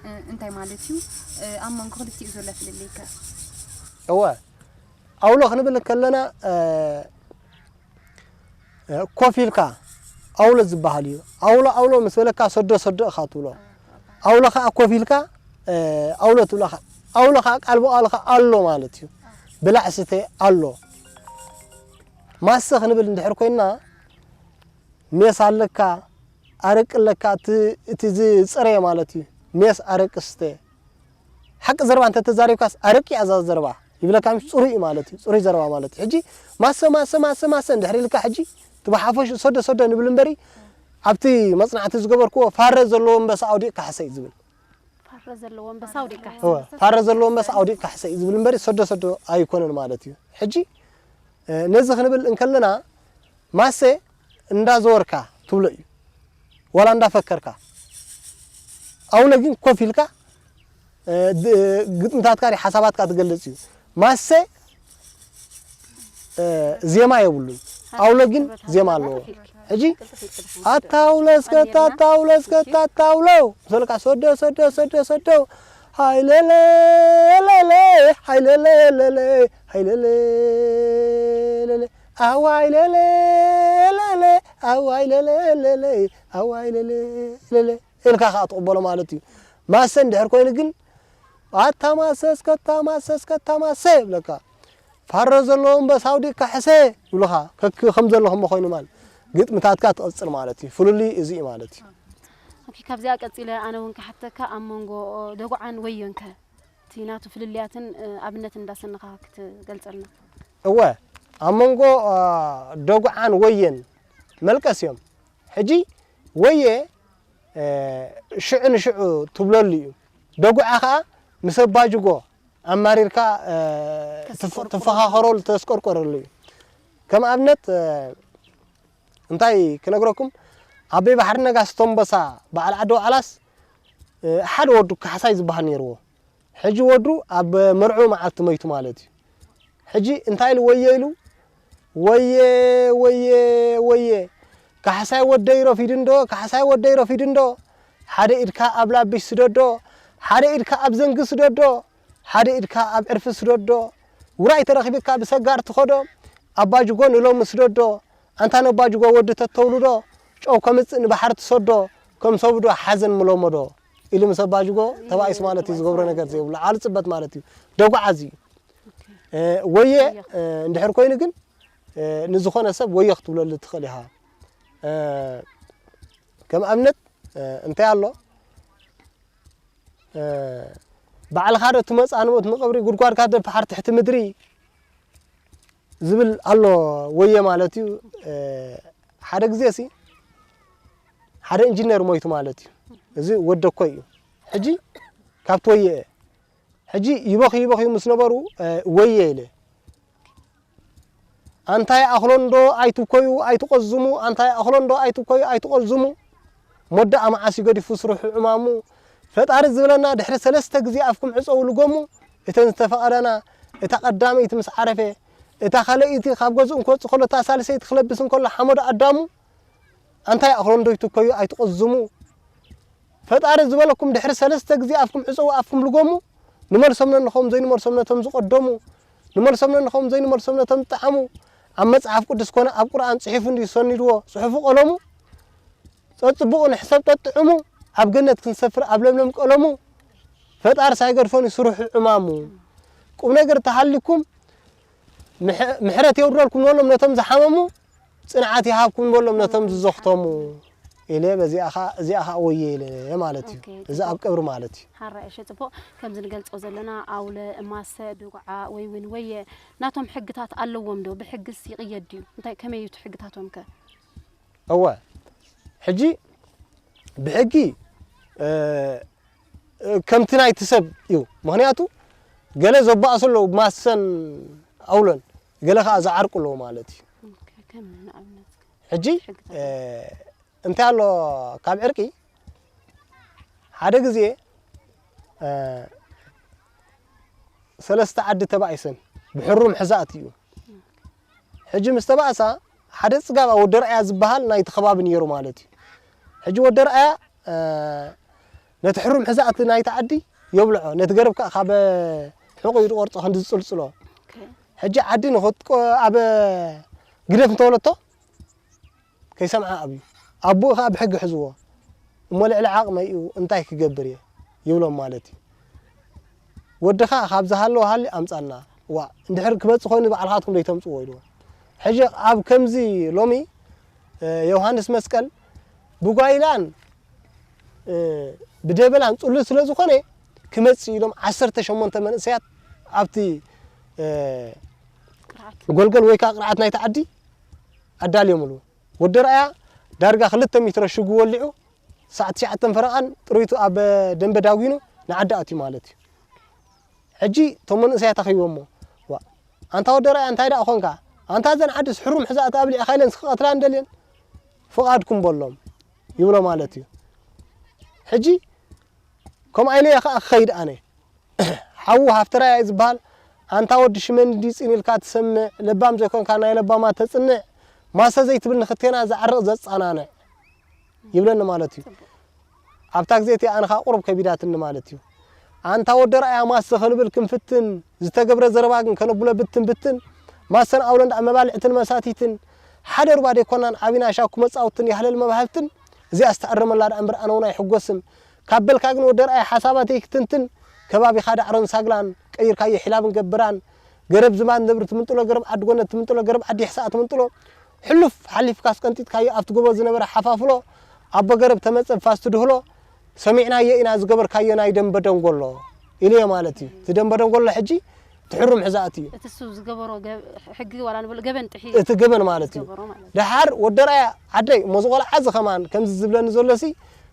እ፣ እንታይ ማለት እዩ? እ፣ ኣብ መንጎ ክልቲኡ ዘሎ ፍልልይ ከ? እወ ኣውሎ ክንብል ከለና እ፣ እ፣ ኮፍ ኢልካ ኣውሎ ዝበሃል እዩ። ኣውሎ ኣውሎ ምስ በለካ ሰዶ ሰዶ ኢኻ ትብሎ። ኣውሎ ኸዓ ኮፍ ኢልካ እ፣ ኣውሎ ትብሎ ኢኻ። ኣውሎ ኸዓ ቃል ብቓሉ ኸዓ ኣሎ ማለት እዩ። ብላዕ ስተ ኣሎ። ማሰ ክንብል እንድሕር ኮይንና ሜስ ኣለካ፣ ኣረቂ ኣለካ፣ እቲ እቲ ዝጸረየ ማለት እዩ። ሜስ ኣረቂ ስተ። ሓቂ ዘረባ እንተ ተዛሪብካስ ኣረቂ እያ እዛ ዘረባ ይብለካ ምሽ ጽሩይ እዩ ማለት እዩ። ጽሩይ ዘረባ ማለት እዩ። ሕጂ ማሰ ማሰ ማሰ ማሰ እንድሕር ኢልካ ሕጂ እቲ ብሓፈሽ ሰዶ ሰዶ ንብል እምበሪ ኣብቲ መጽናዕቲ ዝገበርክዎ ፋረ ዘለዎ ኣንበሳ ኣውዲቕካ ሕሰ እዩ ዝብል። ፋረ ዘለዎ ኣንበሳ ኣውዲቕካ ሕሰ። እወ፣ ፋረ ዘለዎ ኣንበሳ ኣውዲቕካ ሕሰ እዩ ዝብል እምበሪ ሰዶ ሰዶ ኣይኮነን ማለት እዩ። ሕጂ እ፣ ነዚ ክንብል እንከለና ማሰ እንዳዘወርካ ትብሎ እዩ ዋላ እንዳፈከርካ። ኣውሎ ግን ኮፍ ኢልካ እ፣ ድ- ግጥምታትካ ድዩ ሓሳባትካ ትገልጽ እዩ። ማሰ እ፣ ዜማ የብሉን። ኣውሎ ግን ዜማ ኣለዎ። ሕጂ ኣታውሎ እስከ ኣታውሎ እስከ ኣታውሎ ምስ በልካ ሰዶ ሰዶ ሰዶ ሰዶ ሃይለለ ለለ ሃይለለ ለለ ሃይለለ ለለ ኣዋይ ለለ ለለ ኣዋይ ለለ ለለ ኣዋይ ለለ ለለ ኢልካ ከዓ ትቕበሎ ማለት እዩ። ማሰ እንድሕር ኮይኑ ግን ኣታ ማሰ እስከ ኣታ ማሰ እስከ ኣታ ማሰ ይብለካ። ፋሮ ዘለዎ እምበሳ ኣውዲቕካ ሕሰ ይብሉኻ። ከክ ከም ዘለኹም ኮይኑ ማለት ግጥምታትካ ትቕጽል ማለት እዩ። ፍልልይ እዚ እዩ ማለት እዩ። ኦኬ፣ ካብዚኣ ቀጺለ ኣነ እውን ክሓተካ ኣብ መንጎ ደጉዓን ወዮን ከ እቲ ናቱ ፍልልያትን እ፣ ኣብነትን እንዳሰነኻ ክትገልጸልና። እወ ኣብ መንጎ እ፣ ደጉዓን ወየን መልቀስ እዮም። ሕጂ ወየ እ፣ ሽዑ ንሽዑ ትብለሉ እዩ። ደጉዓ ኸዓ ምስ ኣባጅጎ ኣማሪርካ እ፣ ትፍ- ተስቆርቆረሉ። ትፈኻኸረሉ ተስቆርቆረሉ እዩ። ከም ኣብነት እ፣ እንታይ ክነግረኩም ኣበይ ባሕሪ ነጋስ ቶምበሳ በዓል ዓዲ ዋዕላስ እ፣ ሓደ ወዱ ካሕሳይ ዝበሃል ነይርዎ። ሕጂ ወዱ ኣብ መርዑ መዓልቲ መይቱ ማለት እዩ። ሕጂ እንታይ ኢሉ ወየ ኢሉ ወየ ወየ ወየ ካሕሳይ ወደይ ረፊዱ እንዶ ካሕሳይ ወደይ ረፊዱ እንዶ ሓደ ኢድካ ኣብ ላቢሽ ስደዶ ሓደ ኢድካ ኣብ ዘንጊ ስደዶ ሓደ ኢድካ ኣብ ዕርፊ ስደዶ ውራይ ተረኺብካ ብሰጋር ትኸዶ ኣባጅጎ ንሎሚ ስደዶ ኣንታ ነባጅጎ ወዲ ተተውልዶ ጨው ከምጽእ ንባሕሪ ትሰዶ ከም ሰብዶ ሓዘን ምለመዶ ኢሉ ምስ ኣባጅጎ ተባኢስ ማለት እዩ ዝገብሮ ነገር ዘይብሉ ዓሉ ጽበት ማለት እዩ ደጉዓዚ ወየ እንድሕር ኮይኑ ግን ንዝኾነ ሰብ ወየ ክትብለሉ ትኽእል ኢኻ ከም ኣብነት እንታይ ኣሎ ባዕልኻ ዶ ትመጽእ ኣንሞት ንቐብሪ ጉድጓድካ ዶ ፍሓር ትሕቲ ምድሪ ዝብል ኣሎ ወየ ማለት እዩ ሓደ ግዜ ሲ ሓደ ኢንጂነር ሞይቱ ማለት እዩ እዚ ወደኮ እዩ ሕጂ ካብቲ ወየ ሕጂ ይበኽዩ ይበኽዩ ምስ ነበሩ ወየ ኢለ ኣንታይ ኣኽሎንዶ ኣይትኮዩ ኣይትቆዝሙ ኣንታይ ኣኽሎንዶ ኣይትኮዩ ኣይትቆዝሙ ሞዳኣ መዓስ ይገዲፉ ስርሑ ዕማሙ ፈጣሪ ዝብለና ድሕሪ ሰለስተ ግዜ ኣፍኩም ዕፀው ልጎሙ እተን ዝተፈቐደና እታ ቀዳመይቲ ምስ ዓረፈ እታ ካልኣይቲ ካብ ገዝኡ እንክወፅእ ከሎ እታ ሳልሰይቲ ክለብስ እንከሎ ሓመዱ ኣዳሙ ኣንታይ ኣኽሎንዶ ይትኮዩ ኣይትቆዝሙ ፈጣሪ ዝበለኩም ድሕሪ ሰለስተ ግዜ ኣፍኩም ዕፀው ኣፍኩም ልጎሙ ንመልሶም ነንኸም ዘይንመልሶም ነቶም ዝቐደሙ ንመልሶም ነንኸም ዘይንመልሶም ነቶም ዝጠዓሙ፣ ኣብ መጽሓፍ ቅዱስ ኮነ ኣብ ቁርኣን ጽሒፉ እንድዩ ሰኒድዎ፣ ጽሑፉ ቀለሙ፣ ጸጽቡቑ ንሕሰብ ጠጥዕሙ፣ ኣብ ገነት ክንሰፍር ኣብ ለምለም ቀለሙ፣ ፈጣሪ ሳይገድፎን ይስርሑ ዕማሙ። ቁም ነገር ተሃሊኩም፣ ምሕ-፣ ምሕረት የውርደልኩም ንበሎም ነቶም ዝሓመሙ፣ ጽንዓት ይሃብኩም ንበሎም ነቶም ዝዘኽተሙ። ኢለ በዚኣ ኸኣ፣ እዚኣ ኸኣ ወየ ኢለ ማለት እዩ። ኦኬ፣ እዚ ጽቡቕ። ኣብ ቀብሪ ማለት እዩ። ሓራይ፣ እሺ፣ ጽቡቕ። ከምዚ ንገልጾ ዘለና ኣውለ፣ ማሰ፣ ድጉዓ ወይ እውን ወየ ናቶም ሕግታት ኣለዎም ዶ? ብሕግስ ይቕየድ ድዩ? እንታይ፣ ከመይ እዩ እቲ ሕግታቶም ከ? እወ፣ ሕጂ ብሕጊ፣ እ፣ እ፣ ከምቲ ናይቲ ሰብ እዩ። ምኽንያቱ ገለ ዘባእሱ ኣለዉ፣ ማሰን ኣውለን፣ ገለ ኸኣ ዝዓርቁ ኣለዉ ማለት እዩ። ኦኬ፣ ከም ንኣብነት ሕጂ፣ ሕግታት እ፣ እንታይ ኣሎ ካብ ዕርቂ፣ ሓደ ግዜ፣ እ፣ ሰለስተ ዓዲ ተባኢሰን ብሕሩም ሕዛእቲ እዩ። ሕጂ ምስ ተባእሳ፣ ሓደ ጽጋባ ወዲ ርኣያ ዝበሃል ናይቲ ከባቢ ነይሩ ማለት እዩ። ሕጂ ወዲ ርኣያ፣ እ፣ ነቲ ሕሩም ሕዛእቲ ናይቲ ዓዲ የብልዖ፣ ነቲ ገረብ ከኣ ካብ ሕቑኡ ዝቖርጾ ክንዲ ዝጽልጽሎ። ኦኬ። ሕጂ ዓዲ ንኽትቆ-፣ ኣብ ግደፍ እንተበለቶ፣ ከይሰምዓ ኣብዩ። ኣቦኡ ኸኣ ብሕጊ ሕዝዎ። እሞ ልዕሊ ዓቕመይ እዩ፣ እንታይ ክገብር እየ? ይብሎም ማለት እዩ። ወድኻ ካብ ዝሃለወ ሃሊ ኣምጻልና። ዋእ፣ እንድሕር ክመጽእ ኮይኑ ባዕልኻትኩም ዶ ይተምጽዎ? ኢልዎ። ሕጂ ኣብ ከምዚ ሎሚ፣ እ፣ ዮሃንስ መስቀል ብጓይላን፣ እ፣ ብደበላን ጽሉል ስለ ዝኾነ ክመጽእ ኢሎም ዓሰርተ ሸሞንተ መንእሰያት ኣብቲ፣ እ፣ ቅርዓት። ጎልጎል ወይ ከኣ ቅርዓት ናይቲ ዓዲ ኣዳልዮምሉ። ወዲ ርኣያ ዳርጋ ክልተ ሜትሮ ሽጉ ወሊዑ፣ ሰዓት ትሽዓተ ፈረቓን ጥሪቱ ኣብ ደንበ ዳጒኑ ንዓዲ ኣትዩ ማለት እዩ። ሕጂ እቶም መንእሰያት ኣኺቦሞ፣ "ዋ፣ ኣንታ ወዲ ርኣያ እንታይ ደኣ ኾንካ? ኣንታ እዘን ዓድስ ሕሩም ሕዛእቲ ኣብሊዕኻ ኢለን ክቐትላን ደልየን? ፍቓድኩም በሎም" ይብሎ ማለት እዩ። ሕጂ ከምኡ ኢለ እየ ኸኣ ክኸይድ ኣነ። ሓዉ ሃፍተራያ እዩ ዝበሃል። ኣንታ ወዲ ሽመንዲ ዲጺን ኢልካ ትሰምዕ፣ ለባም ዘይኮንካ ናይ ለባማት ተጽንዕ፣ ማሰ ዘይትብል ንኽቴና ዝዓርቕ ዘጻናንዕ ይብለኒ ማለት እዩ። ኣብታ ግዜ እቲኣ ኣነ ኸኣ ቁሩብ ከቢዳትኒ ማለት እዩ። ኣንታ ወዲ ርኣያ ማሰ ክንብል ክንፍትን፣ ዝተገብረ ዘረባ ግን ከነብሎ ብትን ብትን፣ ማሰን ኣውለን ደኣ መባልዕትን መሳቲትን፣ ሓደ ሩባ ደይኮናን ዓቢና ሻኩ መጻውትን ያህለል መባህልትን፣ እዚኣስ ተኣረመላ ደኣ እምበር ኣነ እውን ኣይሕጎስን። ካብ በልካ ግን ወዲ ርኣያ ሓሳባተይ ክትንትን፣ ከባቢኻ ዳዕሮን ሳግላን ቀይርካዮ ሒላብን ገብራን፣ ገረብ ዝማን ነብሪ ትምንጥሎ፣ ገረብ ዓዲ ጎነት ትምንጥሎ፣ ገረብ ዓዲ ይሕሳእ ትምንጥሎ፣ ሕሉፍ ሓሊፍካስ ቀንጢጥካዮ ኣብቲ ጎቦ ዝነበረ ሓፋፍሎ፣ ኣቦ ገረብ ተመጸ ፋስ ትድህሎ፣ ሰሚዕናዮ ኢና ዝገበርካዮ ናይ ደንበ ደንጎሎ ኢልዮ ማለት እዩ። እቲ ደንበ ደንጎሎ ሕጂ ትሕሩም ሕዛእቲ እዩ። እቲ እሱ ዝገበሮ ገ-፣ ሕጊ ዋላ ንበሎ ገበን ጥሒ እቲ ገበን ማለት እዩ። ዝገበሮ ማለት እዩ። ደሓር ወዲ ርኣያ ዓደይ፣ እሞ እዚ ቆልዓ እዚ ኸማን ከምዚ ዝብለኒ ዘሎሲ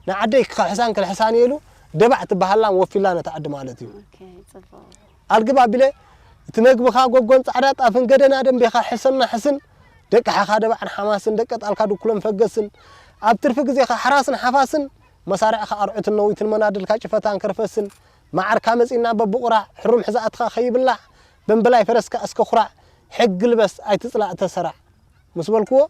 ንዓደይ ክኽሕሳን ክልሕሳን እየ ኢሉ ደባዕ ትበሃላን ወፊላ ነታ ዓዲ ማለት እዩ። ኦኬ፣ ጽቡቕ። ኣልግብ ኣቢለ እቲ መግብኻ ጎጎን ጻዕዳ ጣፍን ገደና ደንቤኻ ሕሰና ሕስን፣ ደቂ ሓኻ ደባዕን ሓማስን፣ ደቂ ጣልካ ድኩለን ፈገስን፣ ኣብ ትርፊ ግዜኻ ሓራስን ሓፋስን፣ መሳርዕኻ ኣርዑትን ነዊትን መናድልካ ጭፈታን ከርፈስን፣ መዓርካ መጺና በብቑራዕ፣ ሕሩም ሕዛእትኻ ከይብላዕ፣ በምበላይ ፈረስካ እስከ ኩራዕ፣ ሕጊ ልበስ ኣይትጽላእ ተሰራዕ ምስ በልክዎ፣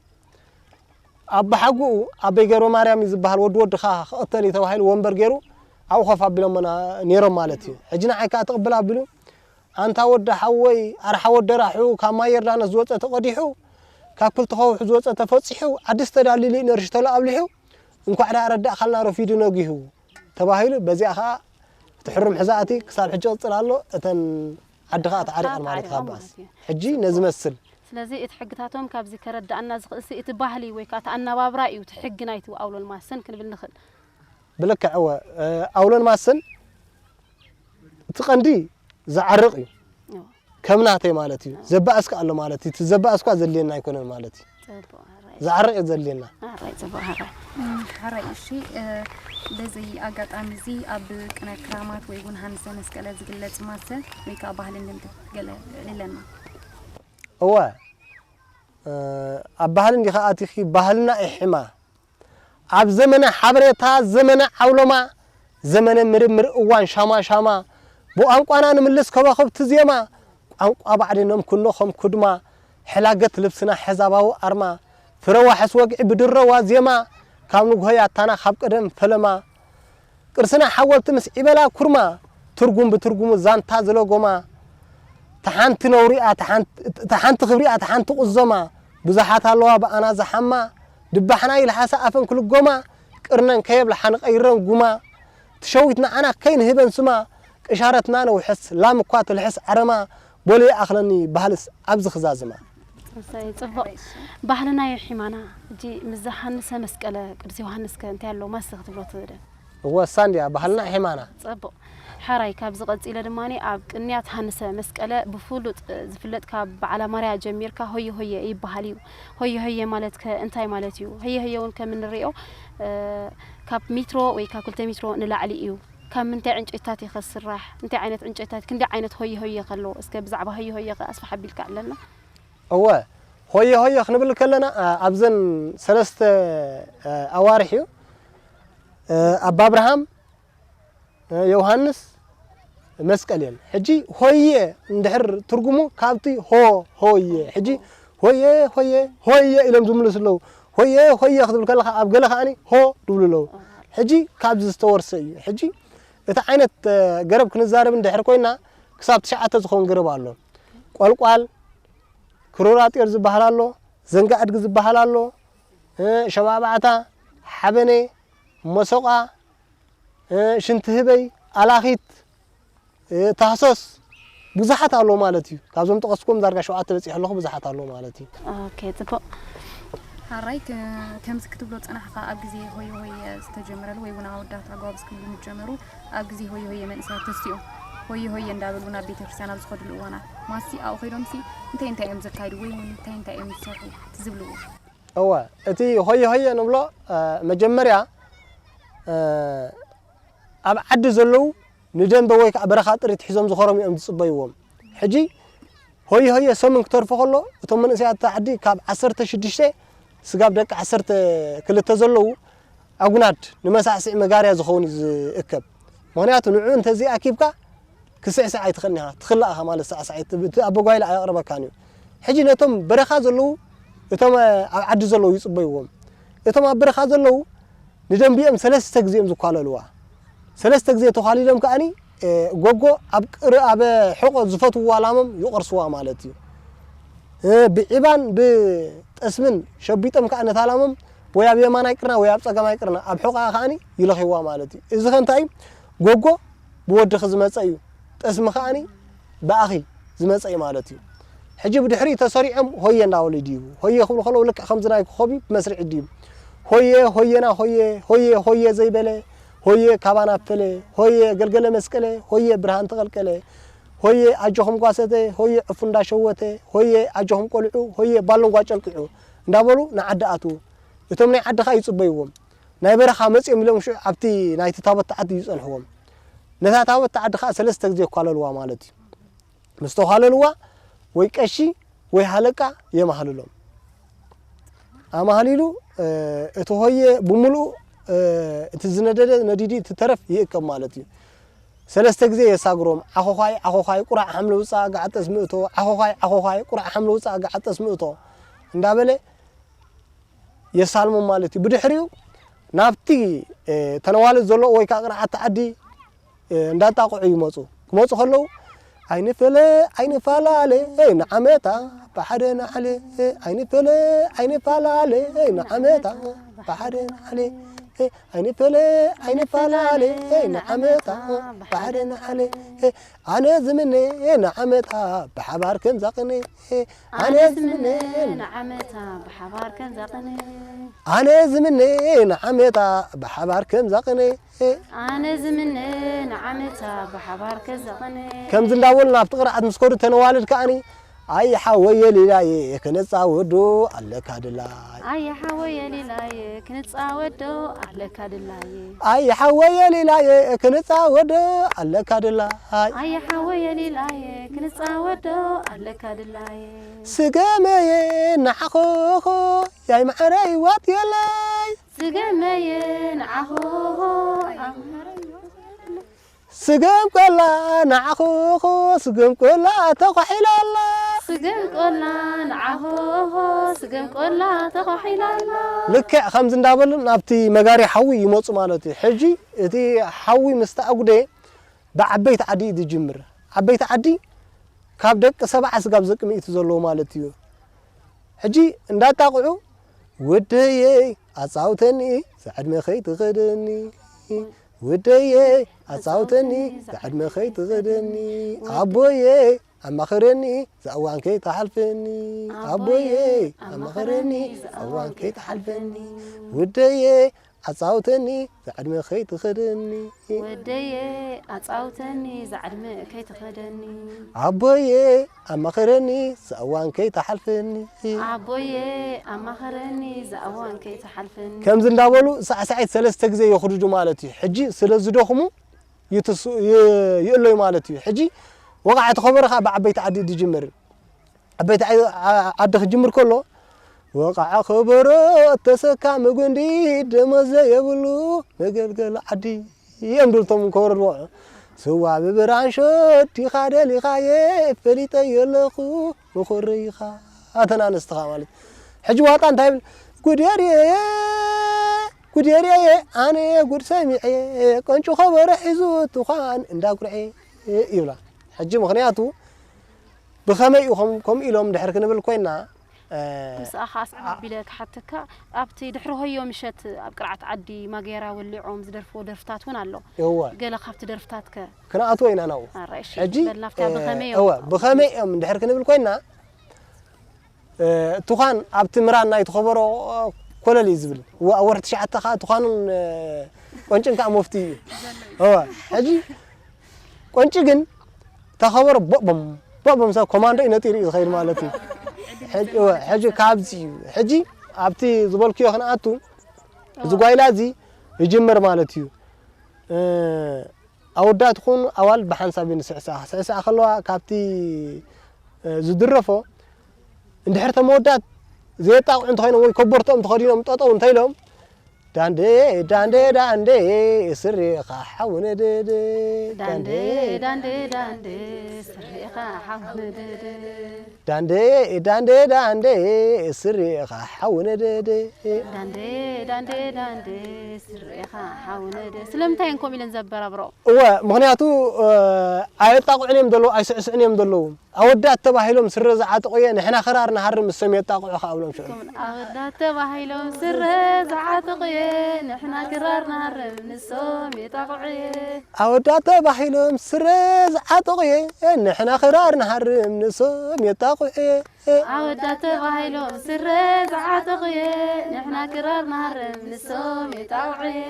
ኣቦሓጎኡ ኣበይ ገብረማርያም እዩ ዝበሃል ወዲ ወድኻ ክቕተል እዩ ተባሂሉ ወንበር ገይሩ ኣብኡ ኮፍ ኣቢሎሞና ነይሮም ማለት እዩ። ሕጂ ንዓይ ከኣ ትቕብል ኣቢሉ፣ ኣንታ ወዲ ሓወይ፣ ኣርሓ ወዲ ራሑ፣ ካብ ማይ ዮርዳኖስ ዝወጸ ተቐዲሑ፣ ካብ ክልተ ከውሒ ዝወጸ ተፈጺሑ፣ ዓድስ ተዳልዩ ነርሽተሉ ኣብሊሑ፣ እንኳዕ ደኣ ረዳእካልና ረፊዱ ነጊሁ። ተባሂሉ፣ በዚኣ ኸኣ እቲ ሕሩም ሕዛእቲ ክሳብ ሕጂ ይቕጽል ኣሎ። እተን ዓዲ ኸኣ ተዓሪቐን ማለት እዩ ካብ ባእሲ። ማለት እዩ። ሕጂ ነዚ መስል። ስለዚ እቲ ሕግታቶም ካብዚ ከረድኣና ዝኽእልሲ እቲ ባህሊ ወይ ከኣ እቲ ኣነባብራ እዩ፣ እቲ ሕጊ ናይቲ ኣውሎን ማሰን ክንብል ንኽእል። ብልክዕ እወ፣ እ፣ ኣውሎን ማሰን እቲ ቀንዲ ዝዓርቕ እዩ። እወ። ከም ናተይ ማለት እዩ። ዘባእስካ ኣሎ ማለት እዩ። እቲ ዘባእስኳ ዘድልየና ኣይኮነን ማለት እዩ። ጽቡቕ፣ ሕራይ። ዝዓርቕ እዩ ዘድልየና። ሕራይ፣ ጽቡቕ፣ ሕራይ። እም፣ ሕራይ፣ እሺ፣ እ፣ በዚ ኣጋጣሚ እዚ ኣብ ቅነ ክራማት ወይ እውን ሃንሰ መስቀለ ዝግለጽ ማሰ ወይ ከኣ ባህሊ እንድምታ ገለ የዕልለና። እወ፣ እ፣ ኣብ ባህሊ እንዲኻ ኣቲኺ ባህልና ኢሕማ። ኣብ ዘመነ ሓበሬታ፣ ዘመነ ዓውሎማ፣ ዘመነ ምርምር እዋን ሻማ ሻማ፣ ብቋንቋና ንምልስ ከዋኽብቲ ዜማ፣ ቋንቋ ባዕድኖም ኩኖ ከም ኩድማ፣ ሕላገት ልብስና ሕዛባዊ ኣርማ፣ ፍረ ዋሕስ ወግዒ ብድረዋ ዜማ፣ ካብ ንግሆ ያታና ካብ ቀደም ፈለማ፣ ቅርስና ሓወልቲ ምስ ዒበላ ኩርማ፣ ትርጉም ብትርጉሙ ዛንታ ዝለጎማ፣ ተሓንቲ ነውሪኣ፣ ተሓንቲ ክብሪኣ፣ ተሓንቲ ቁዞማ፣ ብዙሓት ኣለዋ ብኣና ዝሓማ፣ ድባሕና ይልሓሳ ኣፈን ክልጎማ፣ ቅርነን ከየብልሓ ንቐይረን ጉማ፣ ትሸዊት ንዓና ከይንህበን ስማ፣ ቅሻረትና ነውሕስ፣ ላም እኳ ትልሕስ ዓረማ፣ በሉ ይኣኽለኒ ባህልስ ኣብዚ ክዛዝማ። እሰይ፣ ጽቡቕ። ባህልናዮ ሒማና። ሕጂ ምስ ዘሃንሰ መስቀለ ቅዱስ ዮሃንስ ከ እንታይ ኣሎ ማስተ ክትብሎ ትኽእል? እወ፣ እሳ እንድያ ባህልና ሒማና። ጽቡቕ። ሓራይ፣ ካብዚ ቀጺለ ድማ ኣብ ቅንያት ሃንሰ መስቀለ ብፍሉጥ ዝፍለጥ ካብ በዓላ ማርያ ጀሚርካ ሆየ ሆየ ይበሃል እዩ። ሆየ ሆየ ማለት ከ እንታይ ማለት እዩ? ሆየ ሆየ እውን ከም እንሪኦ፣ እ፣ ካብ ሜትሮ ወይ ካብ ክልተ ሜትሮ ንላዕሊ እዩ። ካብ ምንታይ ዕንጨይትታት እዩ ከስራሕ? እንታይ ዓይነት ዕንጨይትታት፣ ክንደይ ዓይነት ሆየ ሆየ ከሎ? እስከ ብዛዕባ ሆየ ሆየ ከ ኣስፍሕ ኣቢልካ ኣለና። እወ፣ ሆየ ሆየ ክንብል ከለና፣ እ፣ ኣብዘን ሰለስተ፣ እ፣ ኣዋርሕ እዩ። እ፣ ኣባ ኣብርሃም፣ እ፣ ዮሃንስ፣ መስቀል እየን። ሕጂ ሆየ እንድሕር ትርጉሙ ካብቲ ሆ ሆየ። ሕጂ ሆየ ሆየ ሆየ ኢሎም ዝምልሱ ኣለዉ። ሆየ ሆየ ክትብል ከለኻ ኣብ ገለ ከኣኒ ሆ ድብሉ ኣለዉ። ሕጂ ካብዚ ዝተወርሰ እዩ። ሕጂ እቲ ዓይነት፣ እ፣ ገረብ ክንዛረብ እንድሕር ኮይና ክሳብ ትሽዓተ ዝኸውን ገረብ ኣሎ። ቆልቋል፣ ክሩር ኣጢር ዝበሃል ኣሎ፣ ዘንጋ ኣድጊ ዝበሃል ኣሎ፣ እ፣ ሸባባዕታ፣ ሓበኔ፣ መሶቓ፣ እ፣ ሽንቲ ህበይ፣ ኣላኺት፣ እ፣ ታህሶስ፣ ብዙሓት ኣለዉ ማለት እዩ። ካብዞም ጠቐስኩም ዳርጋ ሸውዓተ በጺሐ ኣለኹ፣ ብዙሓት ኣለዉ ማለት እዩ። ኦኬ፣ ጽቡቕ። ሓራይ፣ ከ-፣ ከምዚ ክትብሎ ዝጸናሕካ ኣብ ግዜ ሆየ ሆየ ዝተጀመረሉ ወይ እውን ኣወዳት ኣጓብዝ ክብሉ ምስ ጀመሩ ኣብ ግዜ ሆየ ሆየ መንእሰያት ተስቲኦም ሆየ ሆየ እንዳበሉ ናብ ቤተ ክርስቲያን ኣብ ዝኸድሉ እዋናት ማሲ ኣብኡ ከይዶምሲ እንታይ እንታይ እዮም ዘካይዱ ወይ እውን እንታይ እንታይ እዮም ዝሰርሑ ትዝብልዎ? እወ፣ እቲ ሆየ ሆየ ንብሎ፣ እ፣ መጀመርያ፣ እ፣ ኣብ ዓዲ ዘለዉ ንደንበ ወይ ከዓ በረኻ ጥሪት ሒዞም ዝኸሮም እዮም ዝጽበይዎም። ሕጂ ሆየ ሆየ ሰሙን ክተርፎ ከሎ እቶም መንእሰያት እታ ዓዲ ካብ ዓሰርተ ሽዱሽተ ስጋብ ደቂ ዓሰርተ ክልተ ዘለዉ ኣጉናድ ንመሳዕስዒ መጋርያ ዝኸውን እዩ ዝእከብ። ምኽንያቱ ንዕኡ እንተዘይኣኪብካ ክስዕስዕ ኣይትኽእልን ኢኻ። ትኽላእ ኢኻ ማለት ሳዕሳዒት እቲ ኣበጓይላ ኣየቕርበካን እዩ። ሕጂ ነቶም በረኻ ዘለዉ እቶም ኣብ ዓዲ ዘለዉ ይጽበይዎም። እቶም ኣብ በረኻ ዘለዉ ንደንቢኦም ሰለስተ ግዜ እዮም ዝኳለልዋ። ሰለስተ ግዜ ተዃሊሎም ከኣኒ፣ እ፣ ጎጎ ኣብ ቅር-፣ ኣብ ሕቖ ዝፈትውዋ ላሞም ይቖርስዋ ማለት እዩ። እ፣ ብዒባን ብጠስምን ሸቢጦም ከኣ ነታ ላሞም ወይ ኣብ የማናይ ቅርና ወይ ኣብ ጸጋማይ ቅርና ኣብ ሕቖኣ ከኣኒ ይለኽይዋ ማለት እዩ። እዚ ከ እንታይ እዩ? ጎጎ ብወድኺ ዝመጸ እዩ። ጠስሚ ከኣኒ ብኣኺ ዝመጸ እዩ ማለት እዩ። ሕጂ ብድሕሪኡ ተሰሪዖም ሆየ እንዳበሉ ይድይቡ። ሆየ ክብሉ ከለዉ ልክዕ ከምዚ ናይ ኮኾብ እዩ፣ ብመስርዕ ይድይቡ። ሆየ ሆየና ሆየ፣ ሆየ ሆየ ዘይበለ፣ ሆየ ካባና ፈለ፣ ሆየ ገልገለ መስቀለ፣ ሆየ ብርሃን ተቐልቀለ፣ ሆየ ኣጆኹም ጓሰተ፣ ሆየ ዕፉ እንዳሸወተ፣ ሆየ ኣጆኹም ቆልዑ፣ ሆየ ባሎንጓ ጨልቅዑ እንዳበሉ ንዓዲ ኣትዉ። እቶም ናይ ዓዲ ኸኣ ይጽበይዎም። ናይ በረኻ መጺኦም ኢሎም ሽዑ ኣብቲ ናይቲ ታቦት ዓዲ እዩ ዝጸንሕዎም። ነታ ታቦት ዓዲ ኸኣ ሰለስተ ግዜ የኳለልዋ ማለት እዩ። ምስ ተዃለልዋ ወይ ቀሺ ወይ ሃለቃ የማህልሎም። ኣማህሊሉ፣ እ፣ እቲ ሆየ ብምሉኡ፣ እ፣ እቲ ዝነደደ ነዲዲ እቲ ተረፍ ይእከብ ማለት እዩ። ሰለስተ ግዜ የሳግሮም። ዓኾዃይ፣ ዓኾዃይ፣ ቁራዕ ሓምለ ውጻእ፣ ጋዕጠስ ምእቶ፣ ዓኾዃይ፣ ዓኾዃይ፣ ቁራዕ ሓምለ ውጻእ፣ ጋዕጠስ ምእቶ እንዳበለ የሳልሞም ማለት እዩ። ብድሕሪኡ ናብቲ፣ እ፣ ተነዋልድ ዘሎ ወይ ከዓ ቅርዓት ዓዲ፣ እ፣ እንዳጣቕዑ ይመጹ። ክመጹ ከለዉ፣ "ኣይንፈለ ኣይንፈላለ፣ እ፣ ንዓመታ ብሓደ ንዓለ፣ እ፣ ኣይንፈለ ኣይንፈላለ፣ እ፣ ንዓመታ ብሓደ ንዓለ፣ እ፣ ኣይንፈለ ኣይንፈላለ፣ እ፣ ንዓመታ ብሓደ ንዓለ፣ እ፣ ኣነ ዝምነ ንዓመታ ብሓባር ከም ዛቕነ፣ ኣነ ዝምነ ንዓመታ ብሓባር ከም ዛቕነ። ኣነ ዝምነ ንዓመታ ብሓባር ከም ዛቕነ። ኣነ ዝምነ ንዓመታ ብሓባር ከም ዛቕነ። ከምዚ እንዳበሉ ናብቲ ቅርዓት ምስ ከዱ ተነዋልድ ከኣኒ፣ "ኣየ ሓወየ ሊላየ ክንጻወዶ ኣለካ ድላይ። ኣየ ሓወየ ሊላየ ክንጻወዶ ኣለካ ድላየ። ኣየ ሓወየ ሊላየ ክንጻወዶ ኣለካ ድላይ። ኣየ ሓወየ ሊላየ ክንጻወዶ ኣለካ ድላየ። ስገመየ ንዓኾኾ ያይ መዓረይ ዋጥ የላይ። ስገመየ ንዓኾኾ ስገም ቆላ ንዓኾኾ ስገም ቆላ ተኳሒላ ኣላ። ስገም ቆላ ንዓኾኾ ስገም ቆላ ተኳሒላ ኣላ። ልክዕ ከምዚ እንዳበሉ ናብቲ መጋሪ ሓዊ ይመጹ ማለት እዩ። ሕጂ እቲ ሓዊ ምስ ተኣጉደ ብዓበይቲ ዓዲ እዩ ዝጅምር። ዓበይቲ ዓዲ ካብ ደቂ ሰብዓ ስጋብ ደቂ ሚእቲ ዘለዎ ማለት እዩ። ሕጂ እንዳጣቕዑ፣ "ወደየይ ኣጻውተኒ፣ ዝዕድመ ከይትኸደኒ፣ ወደየይ ኣጻውተኒ፣ ዝዕድመ ከይትኸደኒ፣ ኣቦየይ ኣማኽረኒ፣ ዝእዋን ከይትሓልፈኒ፣ ኣቦየይ ኣማኽረኒ፣ ዝእዋን ከይትሓልፈኒ፣ ወደየይ ኣጻውተኒ፣ ዝዕድመ ከይትኸደኒ፣ ወደየ ኣጻውተኒ፣ ዝዕድመ ከይትኸደኒ፣ ኣቦየ ኣማኽረኒ፣ ዝእዋን ከይትሓልፈኒ." ኣቦየ ኣማኸረኒ፣ ዝእዋን ከይትሓልፈኒ። ከምዚ እንዳበሉ ሳዕሳዒት ሰለስተ ግዜ የኹድዱ ማለት እዩ። ሕጂ ስለ ዝደኽሙ ይትስ-፣ ይ-፣ ይእለዩ ማለት እዩ። ሕጂ ወቕዓ እቲ ከበሮ ኸዓ ብዓበይቲ ዓዲ ዝጅምር። ዓበይቲ ዓዲ ክጅምር ከሎ፣ "ወቕዓ ከበሮ ተሰካሚ ጉንዲ፣ ደሞዝ ዘየብሉ መገልገሊ ዓዲ" እዮም ድልቶም ከበሮ ድወቕዑ። "ስዋ ብብራንሾ ዲኻ ደሊኻየ፣ ፈሊጠዮ ኣለኹ መኾረይኻ" ኣተን ኣንስትኻ ማለት። ሕጂ ዋጣ እንታይ ይብል? "ጉድ የርእየ፣ ጉድ የርእየ፣ ኣነ ጉድ ሰሚዐ፣ ቆንጩ ከበሮ ሒዙ ትዃን እንዳጉርዐ" ይብላ። ሕጂ ምኽንያቱ ብኸመይ ኢኹም ከምኡ ኢሎም ድሕር ክንብል ኮይና፣ እ፣ ምስኣ ኸዓ ኣስዕብ ኣቢለ ክሓተካ፣ ኣብቲ ድሕሪ ሆዮ ምሸት ኣብ ቅርዓት ዓዲ ማጌራ ወሊዖም ዝደርፍዎ ደርፍታት እውን ኣሎ። እወ። ገለ ካብቲ ደርፍታትከ? ክንኣትዎ ኢና ናብኡ። ኣረ፣ እሺ፣ ሕጂ፣ በል ናብታ እ፣ ብኸመይ እዮም እወ፣ ዝጠቕሙ? ብኸመይ እዮም ድሕር ክንብል ኮይና፣ እ፣ ትዃን ኣብቲ ምራን ናይቲ ከበሮ፣ እ፣ ኮለል እዩ ዝብል። እወ፣ ኣብ ወርሒ ትሽዓተ ኸዓ ትዃኑን፣ እ፣ ቆንጭን ከኣ መፍትኡ እዩ። እወ፣ ሕጂ ቆንጪ ግን እታ ከበሮ ቦቦም፣ ቦቦም ሰብ ኮማንዶ እዩ ነጢሩ እዩ ዝኸይድ ማለት እዩ። ሕጂ፣ እወ፣ ሕጂ ካብዚ እዩ። ሕጂ ኣብቲ ዝበልክዮ ክንኣቱ፣ እዚ ጓይላ እዚ ይጅምር ማለት እዩ። እ፣ ኣወዳት ይኹኑ ኣዋልድ ብሓንሳብ እየን ዝስዕስዓ። ክስዕስዓ ከለዋ ካብቲ፣ እ፣ ዝድረፎ፣ እንድሕር እቶም ኣወዳት ዘየጣቕዑ እንተኾይኖም ወይ ኮቦርትኦም ተኸዲኖም ጠጠው እንተኢሎም፣ ዳንዴ፣ ዳንዴ፣ ዳንዴ፣ ስሬኻ ሓው ነደደ። ዳንዴ፣ ዳንዴ፣ ዳንዴ፣ ስሬኻ ሓው ነደደ። ዳንዴ፣ ዳንዴ፣ ዳንዴ፣ ስሬኻ ሓው ነደደ። ዳንዴ፣ ዳንዴ፣ ዳንዴ፣ ስሬኻ ሓው ነደደ። ስለምንታይ እዮም ከምኡ ኢለን ዘበራብረኦ? እወ፣ ምኽንያቱ፣ እ፣ ኣየጣቕዑን እዮም ዘለዉ፣ ኣይስዕስዑን እዮም ዘለዉ። ኣወዳት ተባሂሎም ስረ ዝዓጠቑ እየ፣ ንሕና ክራር ንሃርም፣ ንሶም የጣቕዑ ከኣ ብሎም ሽዑ። ኣወዳት ተባሂሎም ስረ ዝዓጠቑ እየ፣ ንሕና ክራር ንሃርም፣ ንሶም የጣቕዑ እየ። ኣወዳት ተባሂሎም ስረ ዝዓጠቑ እየ፣ ንሕና ክራር ንሃርም፣ ንሶም የጣቕዑ እየ። ኣወዳት ተባሂሎም ስረ ዝዓጠቑ እየ፣ ንሕና ክራር ንሃርም፣ ንሶም የጣቕዑ እየ።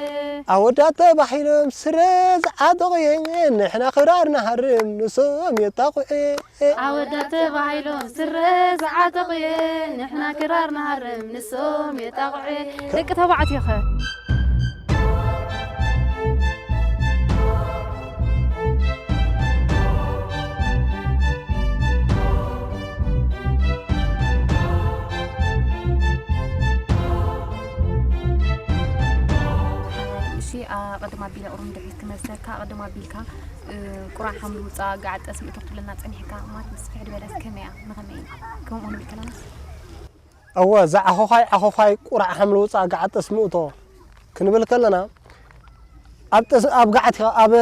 ኣወዳት ተባሂሎም ስረ ዝዓጠቑ እየ፣ ንሕና ክራር ንሃርም፣ ንሶም የጣቕዑ እየ። ኣወዳት ተባሂሎም ስረ ዝዓጠቑ እየ፣ ንሕና ክራር ንሃርም፣ ንሶም የጣቕዑ እየ። ደቂ ተባዕትዮ ኸ? እሺ፣ ኣቐድም ኣቢለ ቁሩብ ድሕሪት ክመልሰካ። ኣቐድም ኣቢልካ፣ እ፣ ቁራዕ ሓምሊ ውፃእ፣ ገዓት ጠስሚ እቶ ክትብለና ፀኒሕካ፣ ማለት ምስ ፍሕድ በለስ ከመይ እያ? ንኸመይ ከምኡ ንብል ከለናስ? እወ፣ እዛ ዓኾዃይ፣ ዓኾዃይ፣ ቁራዕ ሓምሊ ውፃእ፣ ገዓት ጠስሚ እቶ ክንብል ከለና፣ ኣብ ጠስ-፣ ኣብ ገዓት ኢኻ፣ ኣብ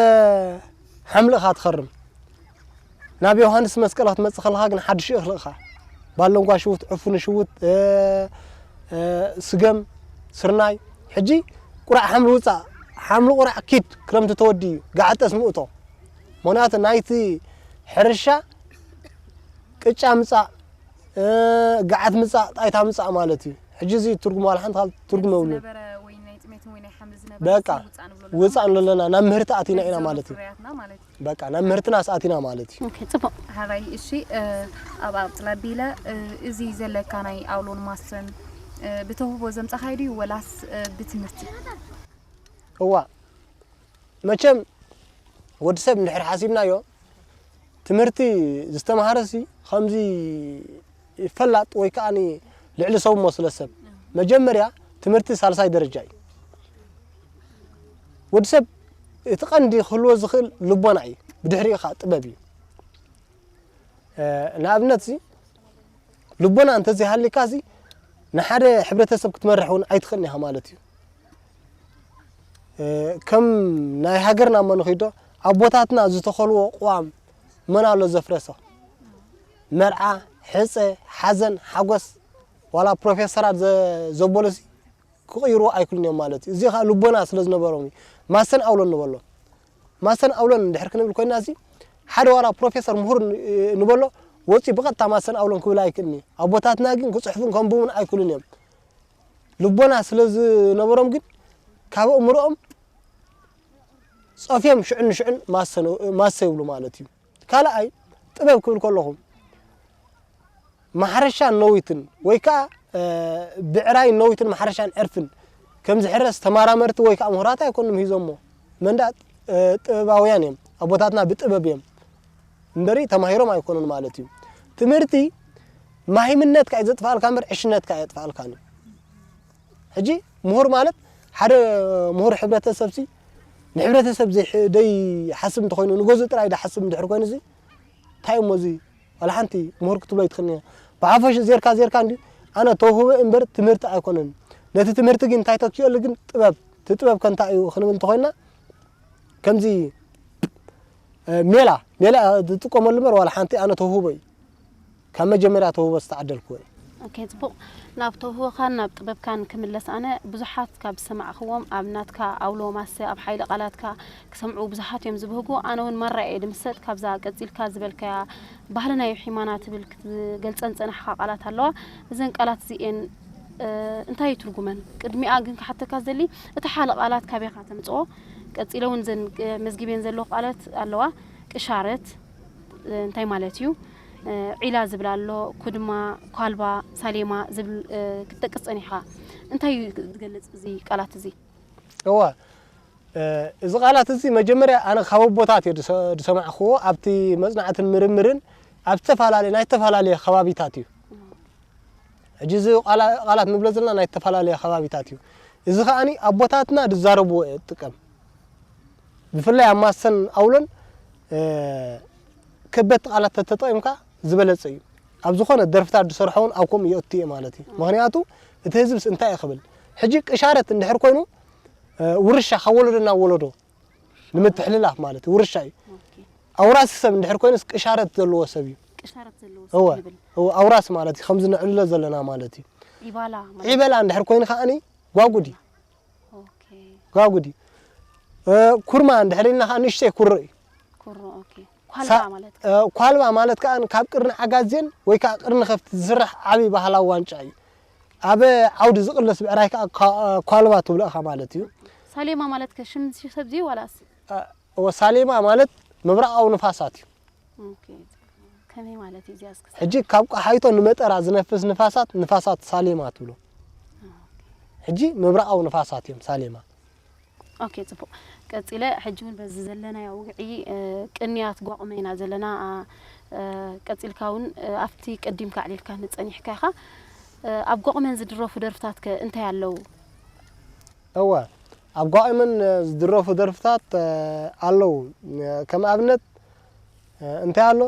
ሓምሊ ኢኻ ትኸርም። ናብ ዮሃንስ መስቀል ክትመጽእ ከለኻ ግን ሓድሽ እኽሊ ኢኻ። ባሎንጓ ሽውት፣ ዕፉኒ ሽውት፣ እ፣ እ፣ ስገም፣ ስርናይ። ሕጂ ቁራዕ ሓምሊ ውጻእ፣ ሓምሊ ቁራዕ ኪድ፣ ክረምቲ ተወዲኡ፣ ገዓት ጠስሚ እቶ። ምኽንያቱ ናይቲ ሕርሻ ቅጫ ምጻእ፣ እ፣ ገዓት ምጻእ፣ ጣይታ ምጻእ ማለት እዩ። ሕጂ እዚ ትርጉም ዋላ ሓንቲ ካልእ ትርጉም የብሉን። ዝነበረ ወይ ናይ ጥሜትን ወይ ናይ ሓምሊ ዝነበረ በቃ፣ ውጻእ ንብሎ ኣለና። ውጻእ ንብሎ ኣለና፣ ናብ ምህርቲ ኣቲና ኢና ዘውፅእ ማለት እዩ። ፍርያትና ማለት እዩ። በቃ፣ ናብ ምህርትናስ ኣቲና ማለት እዩ። ኦኬ፣ ጽቡቕ። ሓራይ፣ እሺ፣ እ፣ ኣብ ኣቕጽላ ቢለ፣ እ፣ እዚ ዘለካ ናይ ኣውሎን ማስን፣ እ፣ ብተውህቦ ዘምጻኻዮ ድዩ ወላስ፣ እ፣ ብትምህርቲ? እዋ፣ መቸም ወዲ ሰብ እንድሕር ሓሲብናዮ፣ ትምህርቲ ዝተምሃረሲ ከምዚ ፈላጥ ወይ ከኣ ልዕሊ ሰብ መስሎ ሰብ። መጀመርያ ትምህርቲ ሳልሳይ ደረጃ እዩ። ወዲ ሰብ እቲ ቀንዲ ክህልዎ ዝኽእል ልቦና እዩ፣ ብድሕሪኡ ኸኣ ጥበብ እዩ። እ፣ ንኣብነት ሲ፣ ልቦና እንተዘይሃልዩካሲ ንሓደ ሕብረተሰብ ክትመርሕ እውን ኣይትኽእልን ኢኻ ማለት እዩ። እ፣ ከም ናይ ሃገርና እሞ ንኺዶ፣ ኣቦታትና ዝተኸልዎ ቅዋም መን ኣሎ ዘፍረሶ? መርዓ፣ ሕፀ፣ ሓዘን፣ ሓጎስ ዋላ ፕሮፌሰራት ዘበሉሲ ክቕይርዎ ኣይክእሉን እዮም ማለት እዩ። እዚ ከዓ ልቦና ስለ ዝነበሮም እዩ። ማሰን ኣውሎን ንበሎ። ማሰን ኣውሎን እንድሕር ክንብል ኮይና እዚ ሓደ ዋላ ፕሮፌሰር ምሁር ንበሎ ወፂኡ ብቐጥታ ማሰን ኣውሎን ክብል ኣይክእልን እዩ። ኣቦታትና ግን ክፅሕፉን ከንብቡን ኣይክእሉን እዮም። ልቦና ስለ ዝነበሮም ግን ካብ ኣእምሮኦም ፀፍዮም ሽዑን ንሽዑን ማሰ ይብሉ ማለት እዩ። ካልኣይ ጥበብ ክብል ከለኹ ማሕረሻን ነዊትን ወይ ከዓ ብዕራይ ነዊትን ማሕረሻን ዕርፍን ከም ዝሕረስ ተማራመርቲ ወይ ከዓ ምሁራት ኣይኮኑም ሂዞሞ መንዳ ጥበባውያን እዮም ኣቦታትና ብጥበብ እዮም እምበሪ ተማሂሮም ኣይኮኑን ማለት እዩ። ትምህርቲ ማሂምነትካ እዩ ዘጥፋልካ እምበር ዕሽነትካ የጥፋልካ። ሕጂ ምሁር ማለት ሓደ ምሁር ሕብረተሰብ ሲ ንሕብረተሰብ ዘይሓስብ እንተኮይኑ ንገዝኡ ጥራይ ዝሓስብ እንድሕር ኮይኑ ሲ እንታይ እሞ እዚ ዋላ ሓንቲ ምሁር ክትብሎ ይትኽእል። ብሓፈሽ ዜርካ ዜርካ እንዲ ኣነ ተውህቦ እምበር ትምህርቲ ኣይኮነን። ነቲ ትምህርቲ ግን እንታይ ተኪኦሉ ግን ጥበብ እቲ ጥበብ ከንታ እዩ ክንብል እንተኮይና ከምዚ ሜላ ሜላ ዝጥቀመሉ እምበር ዋላ ሓንቲ ኣነ ተውህቦ እዩ ካብ መጀመርያ ተውህቦ ዝተዓደልኩዎ እዩ። ኦኬ፣ ጽቡቕ። ናብ ተውህቦኻን ናብ ጥበብካን ክምለስ ኣነ፣ ብዙሓት ካብ ዝሰማዕኽዎም ኣብ ናትካ ኣውሎ ማሰ ኣብ ሓይሊ ቃላትካ ክሰምዑ ብዙሓት እዮም ዝብህጉ። ኣነ እውን ማራ እየ ድምሰጥ ካብዛ ቀጺልካ ዝበልካያ ባህልና ይውሒማና ትብል ክትገልጸን ዝጸናሕኻ ቃላት ኣለዋ። እዘን ቃላት እዚኤን እንታይ እዩ ትርጉመን? ቅድሚኣ ግን ክሓተካ ዝደሊ እቲ ሓለ ቃላት ካበይ ኢኻ ተምጽኦ? ቀጺለ እውን እዘን መዝጊበን ዘለኹ ቃላት ኣለዋ። ቅሻረት እንታይ ማለት እዩ? ዒላ ዝብል ኣሎ፣ ኩድማ፣ ኳልባ፣ ሳሌማ ዝብል ክትጠቅስ ጸኒሕኻ። እንታይ እዩ ዝገልጽ እዚ ቃላት እዚ? እወ፣ እዚ ቃላት እዚ መጀመርያ ኣነ ካብ ኣቦታት እየ ዝሰማዕክዎ ኣብቲ መጽናዕትን ምርምርን ኣብ ዝተፈላለየ ናይ ዝተፈላለየ ከባቢታት እዩ። ሕጂ እዚ ቃላት ንብሎ ዘለና ናይ ዝተፈላለየ ከባቢታት እዩ። እዚ ከዓኒ ኣቦታትና ዝዛረብዎ እየ ዝጥቀም። ብፍላይ ኣብ ማሰን ኣውሎን ከበድቲ ቃላት ተተጠቒምካ ዝበለጸ እዩ። ኣብ ዝኾነ ደርፍታት ዝሰርሖ እውን ኣብ ከምኡ የእቱ እየ ማለት እዩ። ምኽንያቱ እቲ ህዝብስ እንታይ እዩ ክብል። ሕጂ ቅሻረት እንድሕር ኮይኑ ውርሻ ካብ ወለዶ ናብ ወለዶ ንምትሕልላፍ ማለት እዩ። ውርሻ እዩ። ኣውራሲ ሰብ እንድሕር ኮይኑስ ቅሻረት ዘለዎ ሰብ እዩ። ቅሻረት ዘለዎ ሰብ እወ ይብል። እወ ኣውራሲ ማለት እዩ። ከምዚ ነዕልሎ ዘለና ማለት እዩ። ዒባላ ማለት ዒበላ እንድሕር ኮይኑ ከዓኒ ጓጉድ እዩ። ኦኬ። ጓጉድ እዩ። ኩርማ እንድሕር ኢልና ከዓ ንእሽተይ ኩሮ እዩ። ኩሮ ኦኬ። ኳልባ ማለት ኳልባ ማለት ከዓ ካብ ቅርኒ ዓጋዜን ወይ ከዓ ቅርኒ ከፍቲ ዝስራሕ ዓብዪ ባህላዊ ዋንጫ እዩ። ኣብ ዓውዲ ዝቕለስ ብዕራይ ከዓ ኳልባ ትብሎ ኢኻ ማለት እዩ። ሳሌማ ማለት ከ ሽም ሰብ ድዩ ዋላስ? እወ ሳሌማ ማለት ምብራቓዊ ንፋሳት እዩ። ኦኬ። ከመይ ማለት እዩ እዚኣ እስከ? ሕጂ ካብ ቆሓይቶ ንመጠራ ዝነፍስ ንፋሳት ንፋሳት ሳሌማ ትብሎ። ሕጂ ምብራቓዊ ንፋሳት እዮም ሳሌማ። ኦኬ ጽቡቕ። ቀጺለ ሕጂ እውን በዚ ዘለናዮ ውግዒ ቅንያት ጓቑመ ኢና ዘለና። ቀጺልካ እውን ኣብቲ ቀዲምካ ኣዕሊልካኒ ጸኒሕካ ኢኻ። ኣብ ጓቑመን ዝድረፉ ደርፍታት ከ እንታይ ኣለዉ? እወ ኣብ ጓቑመን ዝድረፉ ደርፍታት ኣለዉ። ከም ኣብነት እንታይ ኣሎ?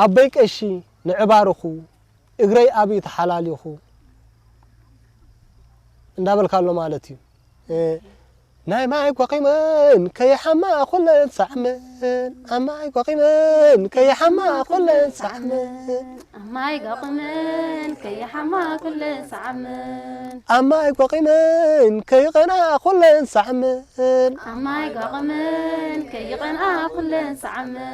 ኣቦይ ቀሺ ንዕባርኹ እግረይ ኣብዩ ተሓላሊኹ እንዳበልካ ኣሎ ማለት እዩ። ናይ ማይ ጓቒመን ከይሓማ ኩለን ሳዕመን ኣብ ማይ ጓቒመን ከይሓማ ኩለን ሳዕመን ኣብ ማይ ጓቒመን ከይሓማ ኩለን ሳዕመን ኣብ ማይ ጓቒመን ከይቐንኣ ኩለን ሳዕመን ኣብ ማይ ጓቒመን ከይቐንኣ ኩለን ሳዕመን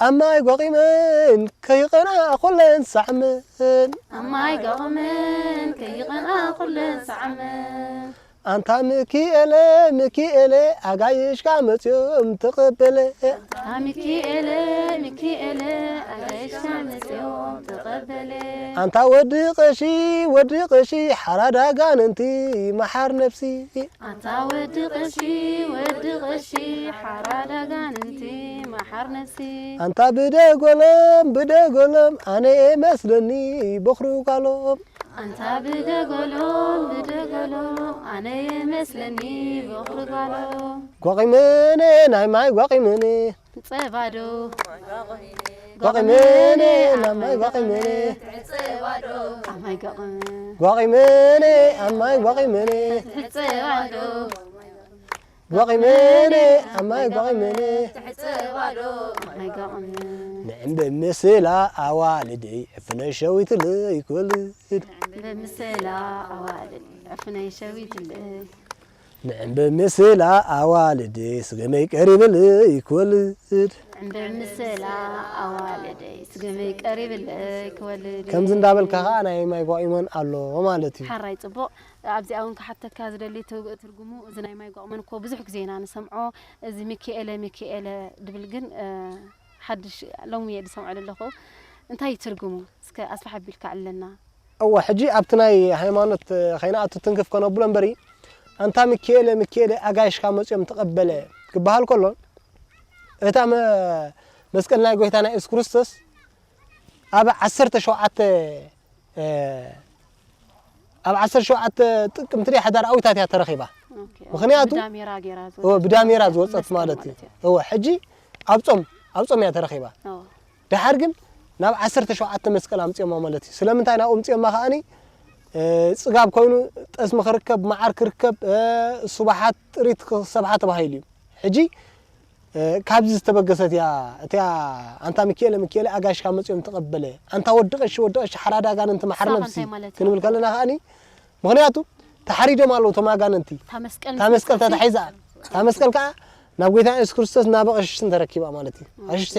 ኣብ ማይ ጓቒመን ከይቐንኣ ኩለን ሳዕመን ኣብ ማይ ጓቒመን ከይቐንኣ ኩለን ሳዕመን ኣንታ ምኪኤለ ምኪኤለ ኣጋይሽካ መጽዮም ተቐበለ ኣንታ ምኪኤለ ምኪኤለ ኣጋይሽካ መጽዮም ተቐበለ ኣንታ ወዲ ቀሺ ወዲ ቀሺ ሓራዳ ጋንንቲ መሓር ነፍሲ ኣንታ ወዲ ቀሺ ወዲ ቀሺ ሓራዳ ጋንንቲ መሓር ነፍሲ ኣንታ ብደጎሎም ብደጎሎም ኣነ መስለኒ በኽሩ ጓሎም ኣንታ ብደጎሎም ብደጎሎም ኣነ የመስለኒ በኹሪ ጓሎም ጓቒመነ ናይ ማይ ጓቒመነ ጸባዶ ጓቒመነ ናይ ማይ ጓቒመነ ጸባዶ ኣማይ ጓቒመ ጓቒመነ ኣማይ ጓቒመነ ጸባዶ ጓቒመነ ኣማይ ጓቒመነ ጸባዶ ኣማይ ጓቒመ እምበ ምስላ ኣዋልደይ ዕፍነይ ሸዊትለይ ክወልድ። በምስላ ኣዋልድ ዕፍነይ ሸዊትለይ። ንዕምበ ምስላ ኣዋልደይ ስገመይ ቀሪብለይ ክወልድ። እምበ ምስላ ኣዋልደይ ስገመይ ቀሪብለይ ክወልድ። ከምዚ እንዳበልካ ከዓ ናይ ማይ ጓኢመን ኣሎ ማለት እዩ። ሓራይ ጽቡቕ። ኣብዚኣ እውን ክሓተካ ዝደሊ ትርጉሙ እዚ ናይ ማይ ጓቕመን እኮ ብዙሕ ግዜ ኢና ንሰምዖ። እዚ ሚኪኤለ ሚኪኤለ ድብል ግን ሓድሽ ሎሚ እየ ዝሰምዖ ዘለኹ። እንታይ እዩ ትርጉሙ? እስከ ኣስፍሕ ኣቢልካ ዕለና። እወ ሕጂ ኣብቲ ናይ ሃይማኖት ከይንኣቱ ትንክፍ ከነብሎ እምበሪ ኣንታ ሚኪኤለ ሚኪኤለ ኣጋይሽካ መፅኦም ተቐበለ ክበሃል ከሎ እታ መስቀል ናይ ጎይታና የሱስ ክርስቶስ ኣብ ዓሰርተ ሸውዓተ ኣብ ዓሰርተ ሸውዓተ ጥቅምቲ ድያ ሕዳር ኣዊታት እያ ተረኺባ። ምኽንያቱ ብዳሜራ ዝወፀት ማለት እዩ። እወ ሕጂ ኣብ ፆም ኣብ ፆም እያ ተረኺባ። ደሓር ግን ናብ ዓሰርተ ሸውዓተ መስቀል ኣምፅኦማ ማለት እዩ። ስለምንታይ ናብኡ ኣምፅኦማ ከዓኒ ፅጋብ ኮይኑ ጠስሚ ክርከብ መዓር ክርከብ ስብሓት ጥሪት ክሰብሓ ተባሂሉ እዩ። ሕጂ ካብዚ ዝተበገሰት እያ እቲኣ ኣንታ ሚኪኤለ ሚኪኤለ ኣጋይሽካ መፅኦም ተቐበለ ኣንታ ወዲ ቀሺ ወዲ ቀሺ ሓራዳ ኣጋንንቲ መሓር ነብሲ ክንብል ከለና ከዓኒ ምኽንያቱ ተሓሪዶም ኣለዉ እቶም ኣጋንንቲ እታ መስቀል ተታሒዛ እታ መስቀል ከዓ ናብ ጎይታ የሱስ ክርስቶስ ናብ ኣቐሽሽትን ተረኪባ ማለት እዩ። ኣሽሽቲ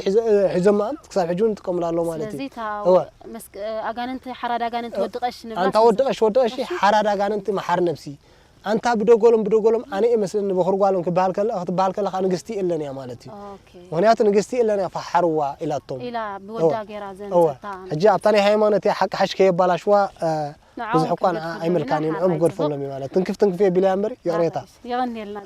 ሒዞማ ክሳብ ሕጂ እውን ይጥቀሙሉ ኣለዉ ማለት እዩ። ኣጋንንቲ ሓራዳ ኣጋንንቲ ወዲ ቀሺ ንብላ ኣንታ ወዲ ቀሺ ወዲ ቀሺ ሓራዳ ኣጋንንቲ መሓር ነብሲ ኣንታ ብደጎሎም ብደጎሎም ኣነ እየ መስለኒ በኹር ጓሎም ክበሃል ከለ ክትበሃል ከለኻ ንግስቲ የለን እያ ማለት እዩ። ምኽንያቱ ንግስቲ የለን እያ ፈሓርዋ ኢላቶም። ኢላ ብወዳ ገይራ እወ ዘምፀታ። ሕጂ ኣብታ ናይ ሃይማኖት እያ ሓቂ ሓሽ ከየባላሽዋ ብዙሕ እኳ ንዓ ኣይምልካን እዩ ንዕኦም ክገድፈሎም እዩ ማለት ትንክፍ ትንክፍ የቢላ እያ እምበር ይቕሬታ። የቐንየልና።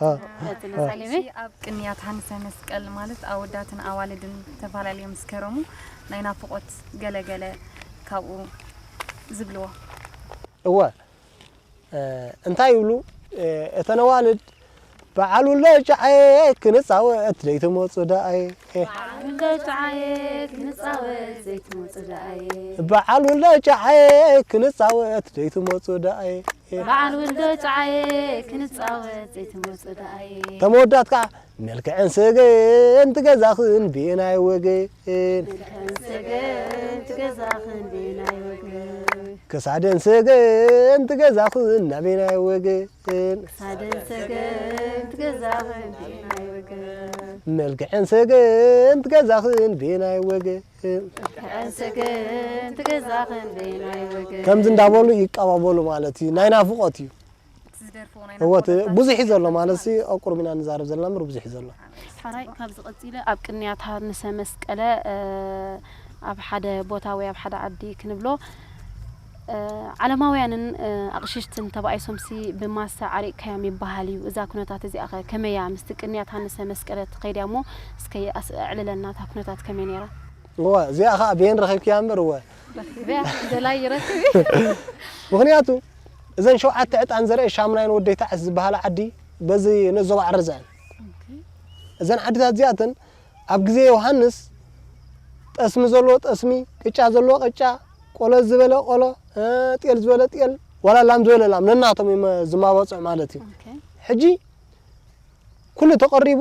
ኣብ ቅንያት ሃንሰ መስቀል ማለት ኣወዳትን ኣዋልድን ተፈላለዮም ምስ ከረሙ ናይ ናፍቖት ገለገለ ካብኡ ዝብልዎ እወ እንታይ ይብሉ እተን ኣዋልድ በዓል ውልደ ጨዓየ ክንፃወት ዘይትመፁ ደኣየ በዓል ውልደ ጨዓየ ክንፃወት ዘይትመፁ ደኣየ በዓል ውልደ ጨዓየ ክንፃወት ዘይትመፁ ደኣየ በዓል ውልደ ጨዓየ ክንፃወት ዘይትመፁ ደኣየ ተመወዳት ከዓ መልክዐን ሰገን ትገዛኽን ብናይ ወገን ሰገን ትገዛኽን ብናይ ወገን ክሳደን ሰገን ትገዛኽን ናበናይ ወገን ክሳደን ሰገን ትገዛኽን ብናይ ወገን መልክዐን ሰገን ትገዛኽን ብናይ ወገን ክዐን ሰገን ትገዛኽን ብናይ ወገን ከምዚ እንዳበሉ ይቀባበሉ ማለት እዩ። ናይ ናፍቆት እዩ። ዝደርፍዎ ናይ እወ ብዙሕ እዩ ዘሎ ማለት ሲ ኣቁርብ ኢና ንዛረብ ዘለና እምበር ብዙሕ እዩ ዘሎ። ሓራይ ካብዚ ቀፂለ ኣብ ቅንያት ሃንሰ መስቀለ ኣብ ሓደ ቦታ ወይ ኣብ ሓደ ዓዲ ክንብሎ ዓለማውያንን ኣቕሽሽትን ተባኢሶምሲ ብማሰ ዓሪቕካዮም ይበሃል እዩ። እዛ ኩነታት እዚኣ ኸ ከመይ እያ? ምስቲ ቅንያት ሃንሰ መስቀለ ትኸይድ እያ እሞ እስከ ኣዕልለና እታ ኩነታት ከመይ ነይራ? እወ እዚኣ ኸዓ በየን ረኺብክያ እምበር እወ ደላይ ይረክብ ምኽንያቱ እዘን ሸውዓተ ዕጣን ዘርአ ሻሙናይን ወደይ ታዕስ ዝበሃላ ዓዲ በዚ ነዞባ ዓረዛ እየን። እዘን ዓድታት እዚኣተን ኣብ ግዜ ዮሃንስ ጠስሚ ዘለዎ ጠስሚ፣ ቅጫ ዘለዎ ቅጫ፣ ቆሎ ዝበለ ቆሎ፣ ጤል ዝበለ ጤል፣ ዋላ ላም ዝበለ ላም ነናቶም እዮም ዝማባፅዑ ማለት እዩ። ሕጂ ኩሉ ተቐሪቡ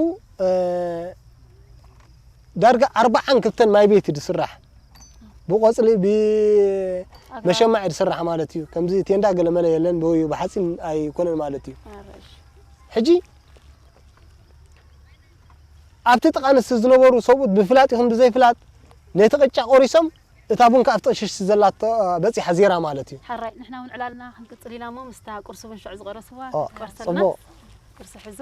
ዳርጋ ኣርባዓን ክልተን ማይ ቤት እዩ ዝስራሕ። ብቆፅሊ ብመሸማዕ እዩ ዝስራሕ ማለት እዩ። ከምዚ ቴንዳ ገለመለ የለን፣ ብወዩ ብሓፂን ኣይኮነን ማለት እዩ። ሕጂ ኣብቲ ጥቓ ንስ ዝነበሩ ሰብኡት ብፍላጥ ይኹን ብዘይፍላጥ ነቲ ቅጫ ቆሪሶም እታ ቡን ከኣ ኣብቲ ቅሽሽቲ ዘላቶ በጺሓ ዜራ ማለት እዩ። ሓራይ ንሕና እውን ዕላልና ክንቅጽል ኢና እሞ ምስታ ቁርሲ እውን ሽዑ ዝቐረስዋ ኦ፣ ክትቆርሰልና ጽቡቕ። ቁርሲ ሕዙ።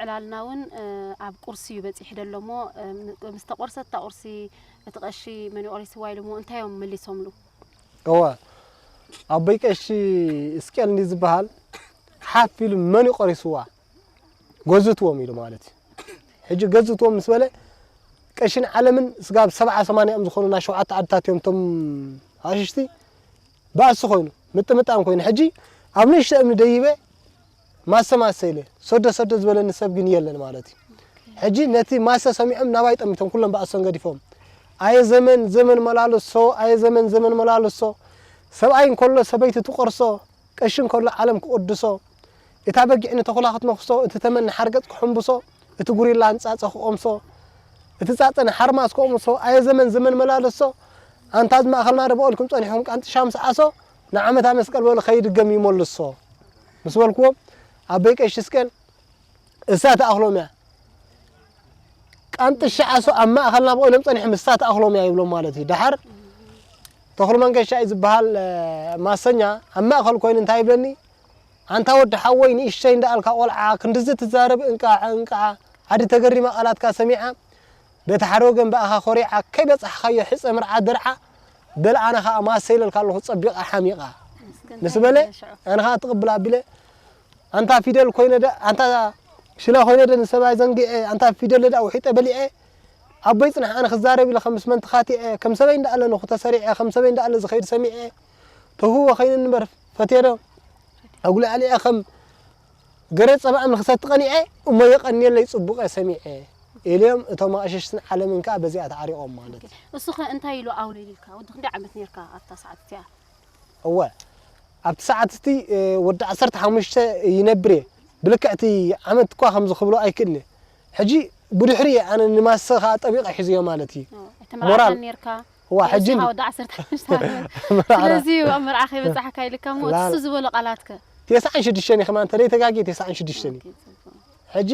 ዕላልና እውን ኣብ ቁርሲ እዩ በፂሑ ዘሎ እሞ፣ ምስ ተቆርሰት እታ ቁርሲ እቲ ቀሺ መን ይቆሪስዋ ኢሉ እሞ እንታይ እዮም መሊሶምሉ? እወ፣ ኣቦይ ቀሺ እስቄል እንዲ ዝበሃል ሓፍ ኢሉ መን ይቆሪስዋ ገዝትዎም ኢሉ ማለት እዩ። ሕጂ ገዝትዎም ምስ በለ ቀሽን ዓለምን ስጋብ ሰብዓ ሰማንያ እዮም ዝኾኑ ናይ ሸውዓተ ዓድታት እዮም እቶም ኣሽሽቲ ባእሲ ኮይኑ ምጥምጣም ኮይኑ ሕጂ ኣብ ንእሽተ እምኒ ደይበ ማሰ ማሰ ኢለ ሰዶ ሰዶ ዝበለኒ ሰብ ግን የለን ማለት እዩ። ሕጂ ነቲ ማሰ ሰሚዖም ናባይ ጠሚቶም ኩሎም ባእሶም ገዲፎም ኣየ ዘመን ዘመን መላለሶ ኣየ ዘመን ዘመን መላለሶ ሰብኣይ እንከሎ ሰበይቲ ትቆርሶ ቀሺ እንከሎ ዓለም ክቕድሶ፣ እታ በጊዕ ንተኹላ ክትነኽሶ፣ እቲ ተመን ንሓርገጽ ክሕምብሶ፣ እቲ ጉሪላ ንጻጸ ክቐምሶ፣ እቲ ጻጸ ንሓርማዝ ክቐምሶ፣ ኣየ ዘመን ዘመን መላለሶ፣ ኣንታ ዝማእኸልና ዶ በቐልኩም ጸኒሕኩም ቃንጥሻ ምስ ዓሶ፣ ንዓመታ መስቀል በሉ ከይድገም ይመልሶ። ምስ በልክዎም፣ ኣበይ ቀሺ እስቀል እሳ ትኣኽሎም እያ። ቃንጥሻ ዓሶ ኣብ ማእኸልና በቒሎም ጸኒሖም እሳ ትኣኽሎም እያ ይብሎም ማለት እዩ። ደሓር ተኽሉ መንገሻ እዩ ዝበሃል ማሰኛ ኣብ ማእኸል ኮይኑ እንታይ ይብለኒ ኣንታ ወዲ ሓወይ ንእሽተይ እንዳኣልካ ቆልዓ ክንድዚ ትዛረብ እንቃዕ እንቃዕ ዓዲ ተገሪማ ቃላትካ ሰሚዓ በቲ ሓደ ወገን ብኣኻ ኮሪዓ ከይበጻሕኻዮ ሕጸ ምርዓ ድርዓ በል ኣነ ኸኣ ማሰ ኢለልካ ኣለኹ ጸቢቓ ሓሚቓ ምስ በለ ኣነ ኸኣ ትቕብል ኣቢለ ኣንታ ፊደል ኮይነ ደ ኣንታ ሽላ ኮይነ ደ ንሰብኣይ ዘንጊዐ ኣንታ ፊደል ደ ውሒጠ በሊዐ ኣቦይ ጽናሕ ኣነ ክዛረብ ኢለ ከም ምስ መን ተኻቲዐ ከም ሰበይ እንዳኣለ ነኹ ተሰሪዐ ከም ሰበይ እንዳኣለ ዝኸይድ ሰሚዐ ተህዎ ኸይኑ እንበር ፈትየ ዶ ኣጉላዕሊዐ ከም ገረ ጸባ ኣምልኽ ሰቲ ቀኒዐ እሞ የቐንየለይ ጽቡቐ ሰሚዐ ኢልዮም እቶም ኣቕሽሽትን ዓለምን ከኣ በዚኣ ተዓሪቖም ማለት እዩ። እሱ ኸ እንታይ ኢሉ ኣውለሊልካ? ወዲ ክንደይ ዓመት ኔርካ ኣብታ ሰዓት እቲኣ? እወ ኣብቲ ሰዓት እቲ ወዲ ዓሰርተ ሓሙሽተ ይነብር እየ ብልክዕ እቲ ዓመት እኳ ከምዚ ክብሎ ኣይክእልን እየ ሕጂ ብድሕሪ እየ ኣነ ንማሰ ከዓ ጠቢቐ ሒዝዮ ማለት እዩ ሞራል እዋ ሕጂ ወዲ ዓሰርተ ሓሙሽተ ዓመት ስለዚ ኣብ መርዓ ከይበፃሕካ ኢልካ እሞ እሱ ዝበሎ ቃላትከ ተስዓን ሽዱሽተን እየ ከማን ተለይ ተጋጊ ተስዓን ሽዱሽተን እዩ ሕጂ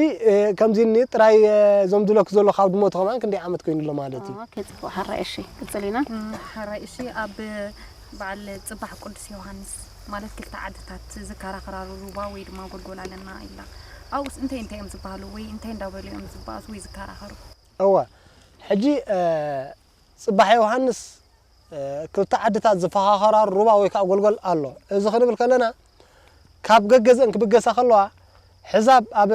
ከምዚ እኒ ጥራይ እዞም ድለኩ ዘሎ ካብ ድሞቱ ከማን ክንደይ ዓመት ኮይኑ ኣሎ ማለት እዩ። ኦኬ ጽቡቕ ሓራይ እሺ ቅጽል ኢና። ሓራይ እሺ ኣብ በዓል ጽባሕ ቅዱስ ዮሃንስ ማለት ክልተ ዓድታት ዝከራኸራሉ ሩባ ወይ ድማ ጎልጎል ኣለና ኢልና ኣብኡስ እንታይ እንታይ እዮም ዝበሃሉ ወይ እንታይ እንዳበሉ እዮም ዝበኣሱ ወይ ዝከራኸሩ? እወ ሕጂ ጽባሕ ዮሃንስ ክልተ ዓድታት ዝፈኻኸራሩ ሩባ ወይ ከዓ ጎልጎል ኣሎ። እዚ ክንብል ከለና ካብ ገገዘን ክብገሳ ከለዋ ሕዛብ ኣብ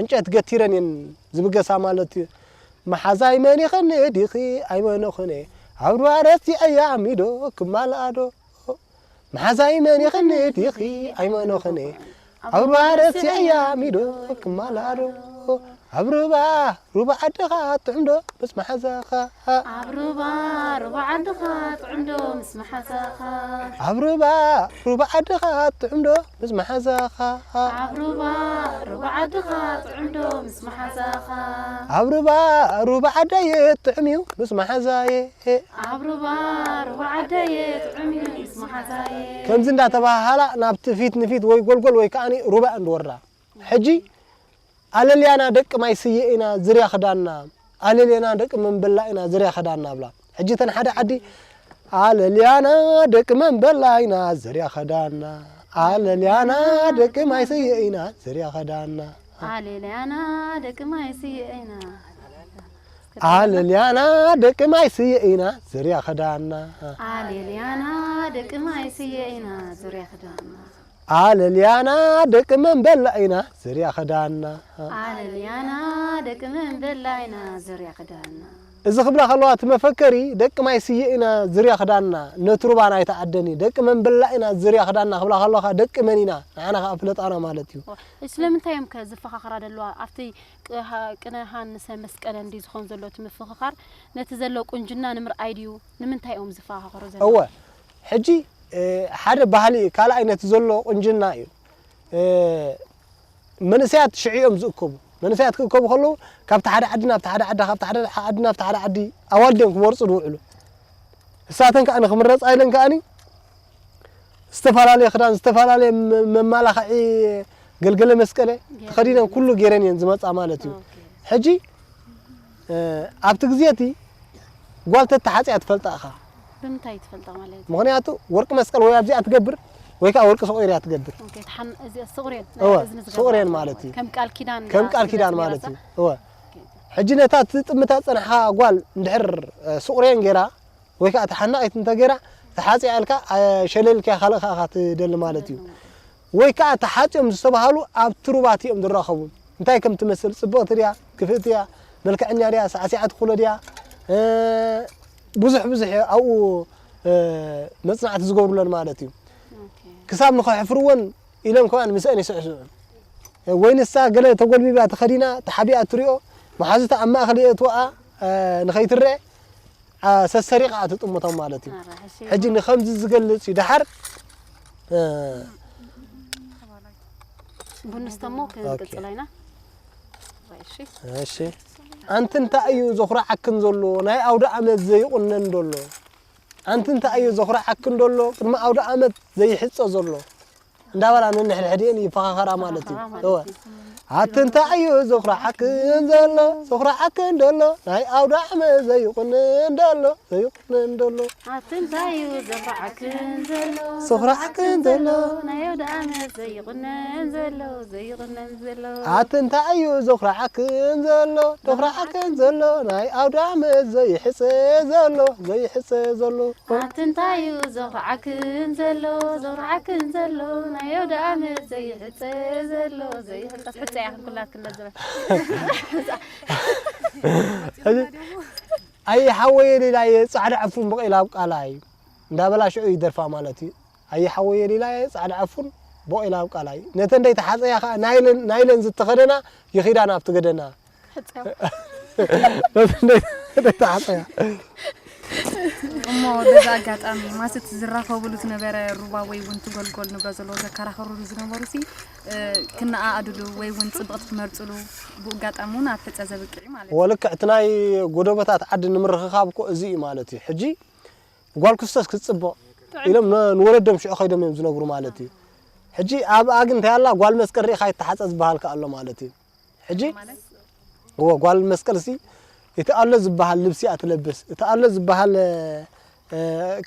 ዕንጨት ገቲረን እየን ዝብገሳ ማለት እዩ። መሓዛይ መን ይኸኒ ዲኺ ኣይመነኹነ ኣብ ሩባ ረሲዐያ ሚዶ ክማልኣዶ መሓዛይ መን ይኸኒ ዲኺ ኣይመነኹነ ኣብ ሩባ ረሲዐያ ሚዶ ክማልኣዶ ኣብ ሩባ ሩባ ዓድኻ ጥዑምዶ ምስ መሓዛኻ ኣብ ሩባ ሩባ ዓድኻ ጥዑምዶ ምስ መሓዛኻ ኣብ ሩባ ሩባ ዓድኻ ጥዑምዶ ምስ መሓዛኻ ኣብ ሩባ ሩባ ዓድኻ ጥዑምዶ ምስ መሓዛኻ ኣብ ሩባ ሩባ ዓደየ ጥዑም እዩ ምስ መሓዛየ ኣብ ሩባ ሩባ ዓደየ ጥዑም እዩ ምስ መሓዛየ ከምዚ እንዳተባሃሃላ ናብቲ ፊት ንፊት ወይ ጎልጎል ወይ ከዓኒ ሩባ እንድወርዳ ሕጂ ኣለልያና ደቂ ማይ ስየ ኢና ዝርያ ክዳና ኣለልያና ደቂ መንበላ ኢና ዝርያ ክዳና ብላ ሕጂ ተን ሓደ ዓዲ ኣለልያና ደቂ መንበላ ኢና ዝርያ ክዳና ኣለልያና ደቂ ማይ ስየ ኢና ዝርያ ክዳና ኣለልያና ደቂ ማይ ስየ ኢና ኣለልያና ደቂ ማይ ስየ ኢና ዝርያ ክዳና ኣለልያና ደቂ ማይ ስየ ኢና ዝርያ ክዳና ኣለልያና ደቂ መንበላ ኢና ዝርያ ክዳና ኣለልያና ደቂ መንበላ ኢና ዝርያ ክዳና እዚ ክብላ ከለዋ እቲ መፈከሪ ደቂ ማይ ስየ ኢና ዝርያ ክዳና ነቲ ሩባ ናይቲ ዓደን እዩ ደቂ መንበላ ኢና ዝርያ ክዳና ክብላ ከለኻ ደቂ መን ኢና ንዓና ከዓ ፍለጣና ማለት እዩ ስለምንታይ እዮም ከ ዝፈኻኸራ ዘለዋ ኣብቲ ቅነ ሃንሰ መስቀለ እንዲ ዝኾን ዘሎ እቲ ምፍኽኻር ነቲ ዘሎ ቁንጅና ንምርኣይ ድዩ ንምንታይ እዮም ዝፈኻኸሩ ዘለዉ እወ ሕጂ ሓደ ባህሊ ካልኣይ ነቲ ዘሎ ቁንጅና እዩ መንእሰያት ሽዑ እዮም ዝእከቡ መንእሰያት ክእከቡ ከለዉ ካብቲ ሓደ ዓዲ ናብቲ ሓደ ዓዲ ካብቲ ሓደ ዓዲ ናብቲ ሓደ ዓዲ ኣዋልድ እዮም ክመርፁ ዝውዕሉ እሳተን ከዓ ንክምረፃ ኢለን ከዓኒ ዝተፈላለየ ክዳን ዝተፈላለየ መማላኽዒ ገልገለ መስቀለ ተኸዲነን ኩሉ ገይረን እየን ዝመፃ ማለት እዩ ሕጂ ኣብቲ ግዜ እቲ ጓል ተተሓፅያ ትፈልጣ ኢኻ ብምንታይ ትፈልጣ ማለት ምክንያቱ ወርቂ መስቀል ወይ ኣብዚኣ ትገብር ወይ ከዓ ወርቂ ሶቑር እያ ትገብር። ኦኬ፣ ተሓን-፣ እዚ ሶቑሬን፣ ናይ እወ፣ እዝኒ ዝገብራ ሶቑሬን ኣለዋ። ማለት እዩ። ከም ቃል ኪዳን ከም ቃል ዝኣመሰለ ኪዳን ገይራ ማለት እዩ። እወ። ኦኬ። ሕጂ ነታ ትጥምታ ዝጸንሓ ጓል እንድሕር፣ እ፣ ሶቑሬን ገይራ፣ ወይ ከዓ ተሓናቒት እንተ ገይራ፣ ተሓጺያ ኢልካ፣ እ፣ ሸለልክያ ካልእ ከኣ ትደሊ ማለት እዩ። ወይ ከዓ ተሓጺኦም ዝተባህሉ ኣብቲ ሩባት እዮም ዝራኸቡ። እንታይ ከም ትመስል፣ ጽብቕቲ ድያ፣ ክፍእቲ ድያ፣ መልክዐኛ ድያ፣ ሳዕሲዓት ኩሎ ድያ፣ እ፣ ብዙሕ ብዙሕ ኣብኡ፣ እ፣ መጽናዕቲ ዝገብሩለን ማለት እዩ። ኦኬ። ክሳብ ንኸሕፍርወን ኢሎም ከማን ምስአን ይስዕስዑ። ወይ ንሳ ገለ ተጎልቢባ ተኸዲና ተሓቢኣ ትሪኦ፣ መሓዙታ ኣብ ማእከል የእትወኣ፣ እ፣ ንኸይትረአ፣ ኣ፣ ሰሰሪቓ ትጥምቶም ማለት እዩ። ኣረ፣ ሕጂ ሕጂ ንኸምዚ ዝገልጽ እዩ። ደሓር፣ እ፣ ቡን ንስተሞ ኦኬ። ክንቅጽል ኢና። እሺ። እሺ። ኣንቲ እንታይ እዩ ዘኹርዓክን ዘሎ? ናይ ኣውደ ዓመት ዘይቑነን ዘሎ? ኣንቲ እንታይ እዩ ዘኹርዓክን ዘሎ? ቅድሚ ኣውደ ዓመት ዘይሕጸ ዘሎ? እንዳበላ ነንሕድሕድኤን ይፈኻኸራ ማለት እዩ። ይፈኻኸራ ማለት እወ። እዩ። ኣቲ እንታይ እዩ ዘኹርዓክን ዘሎ? ዘኹርዓክን ዘሎ? ናይ ኣውደ ዓመት ዘይቑነን ዘሎ? ዘይቑነን ዘሎ? ኣቲ እንታይ እዩ ዘኹርዓክን ዘሎ? ዘኹርዓክን ዘሎ? ናይ ኣውደ ዓመት ዘይቑነን ዘሎ? ዘይቑነን ዘሎ? ኣቲ እንታይ እዩ ዘኹርዓክን ዘሎ? ዘኹርዓክን ዘሎ? ናይ ኣውደ ዓመት ዘይሕጸ ዘሎ? ዘይሕጸ ዘሎ? ኣቲ እንታይ እዩ ዘኹርዓክን ዘሎ? ዘኹርዓክን ዘሎ? ናይ ኣውደ ዓመት ዘይሕጸ ዘሎ? ዘይሕጸ፣ ሕጸ እያ ክንኩላክን ለዘበ። ሕጂ፣ ኣየ ሓወየ ሌላየ ጻዕዳ ዕፉን በቒላ ኣብ ቃላይ እንዳበላ ሽዑ ይደርፋ ማለት እዩ። ኣየ ሓወየ ሌላየ ጻዕዳ ዕፉን በቒላ ኣብ ቃላይ። ነተን ደይተሓጸያ ከኣ ናይለን፣ ናይለን ዝተኸደና ይኺዳ ናብቲ ገደና። ነተን ደይ-፣ ደይተሓጸያ። እሞ በዚ ኣጋጣሚ ማሰት ዝራኸቡሉ ዝነበረ ሩባ ወይ እውን ትጎልጎል ንብረት ዘለዎ ዘከራኸሩሉ ዝነበሩ ሲ፣ እ፣ ክነኣኣድሉ ወይ እውን ጽብቕቲ ክመርጽሉ ብኡ ኣጋጣሚ እውን ኣብ ሕጸ ዘብቅዕ እዩ ማለት እዩ። ወልክዕ እቲ ናይ ጎደቦታት ዓዲ ንምርኽኻብ እኮ እዚ እዩ ማለት እዩ። ሕጂ ጓል ክስቶስ ክትጽብቕ ጥዑም። ኢሎም ን-፣ ንወለዶም ሽዑ ከይዶም እዮም ዝነግሩ ማለት እዩ። ሕጂ ኣብኣ ግን እንታይ ኣላ ጓል መስቀል ርኢኻ ይተሓጸ ዝበሃል ከኣ ኣሎ ማለት እዩ። ሕጂ ማለት? እወ፣ ጓል መስቀል ሲ እቲ ኣሎ ዝበሃል ልብሲ እያ ትለብስ፣ እቲ ኣሎ ዝበሃል፣ እ፣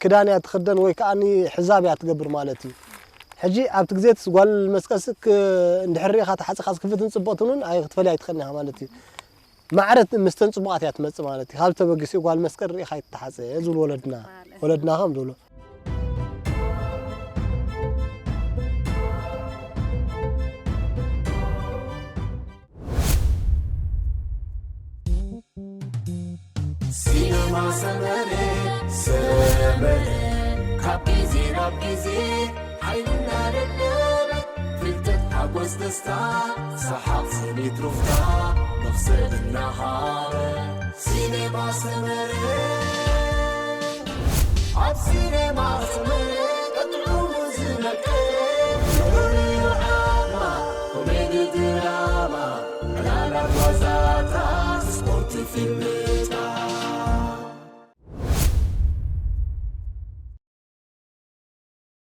ክዳን እያ ትኽደን ወይ ከኣኒ ሕዛብ እያ ትገብር ማለት እዩ። ሕጂ ኣብቲ ግዜ እቲ ጓል መስቀል ሲ ክ-፣ እንድሕር ርኢኻ ተሓጺኻስ ክፍትን ጽብቕትን እውን ኣይ-፣ ክትፈልያ ኣይትኽእልን ኢኻ ማለት እዩ። ማዕረ ምስተን ጽቡቓት እያ ትመጽእ ማለት እዩ። ካብ ተበጊሱ ጓል መስቀል ርኢኻ ይተሓጸ ዝብሉ ወለድና፣ ማለት። ወለድና ከም ዝብሉ። ሲነማ ሰመረ፣ ሰመረ፣ ካብ ግዜ ናብ ግዜ ሓይልና ደለበ፣ ፍልጠት ሓጎስ ደስታ፣ ሰሓቕ ስኒት ሩፍታ፣ መኽሰብ እናሃበ። ሲነማ ሰመረ፣ ኣብ ሲነማ ሰመረ፣ ቀጥዑ ዝመቀረ፣ ንዑ ዓማ፣ ኮሜዲ ድራማ፣ ዕላላት ዋዛታት፣ ስፖርት ፊልም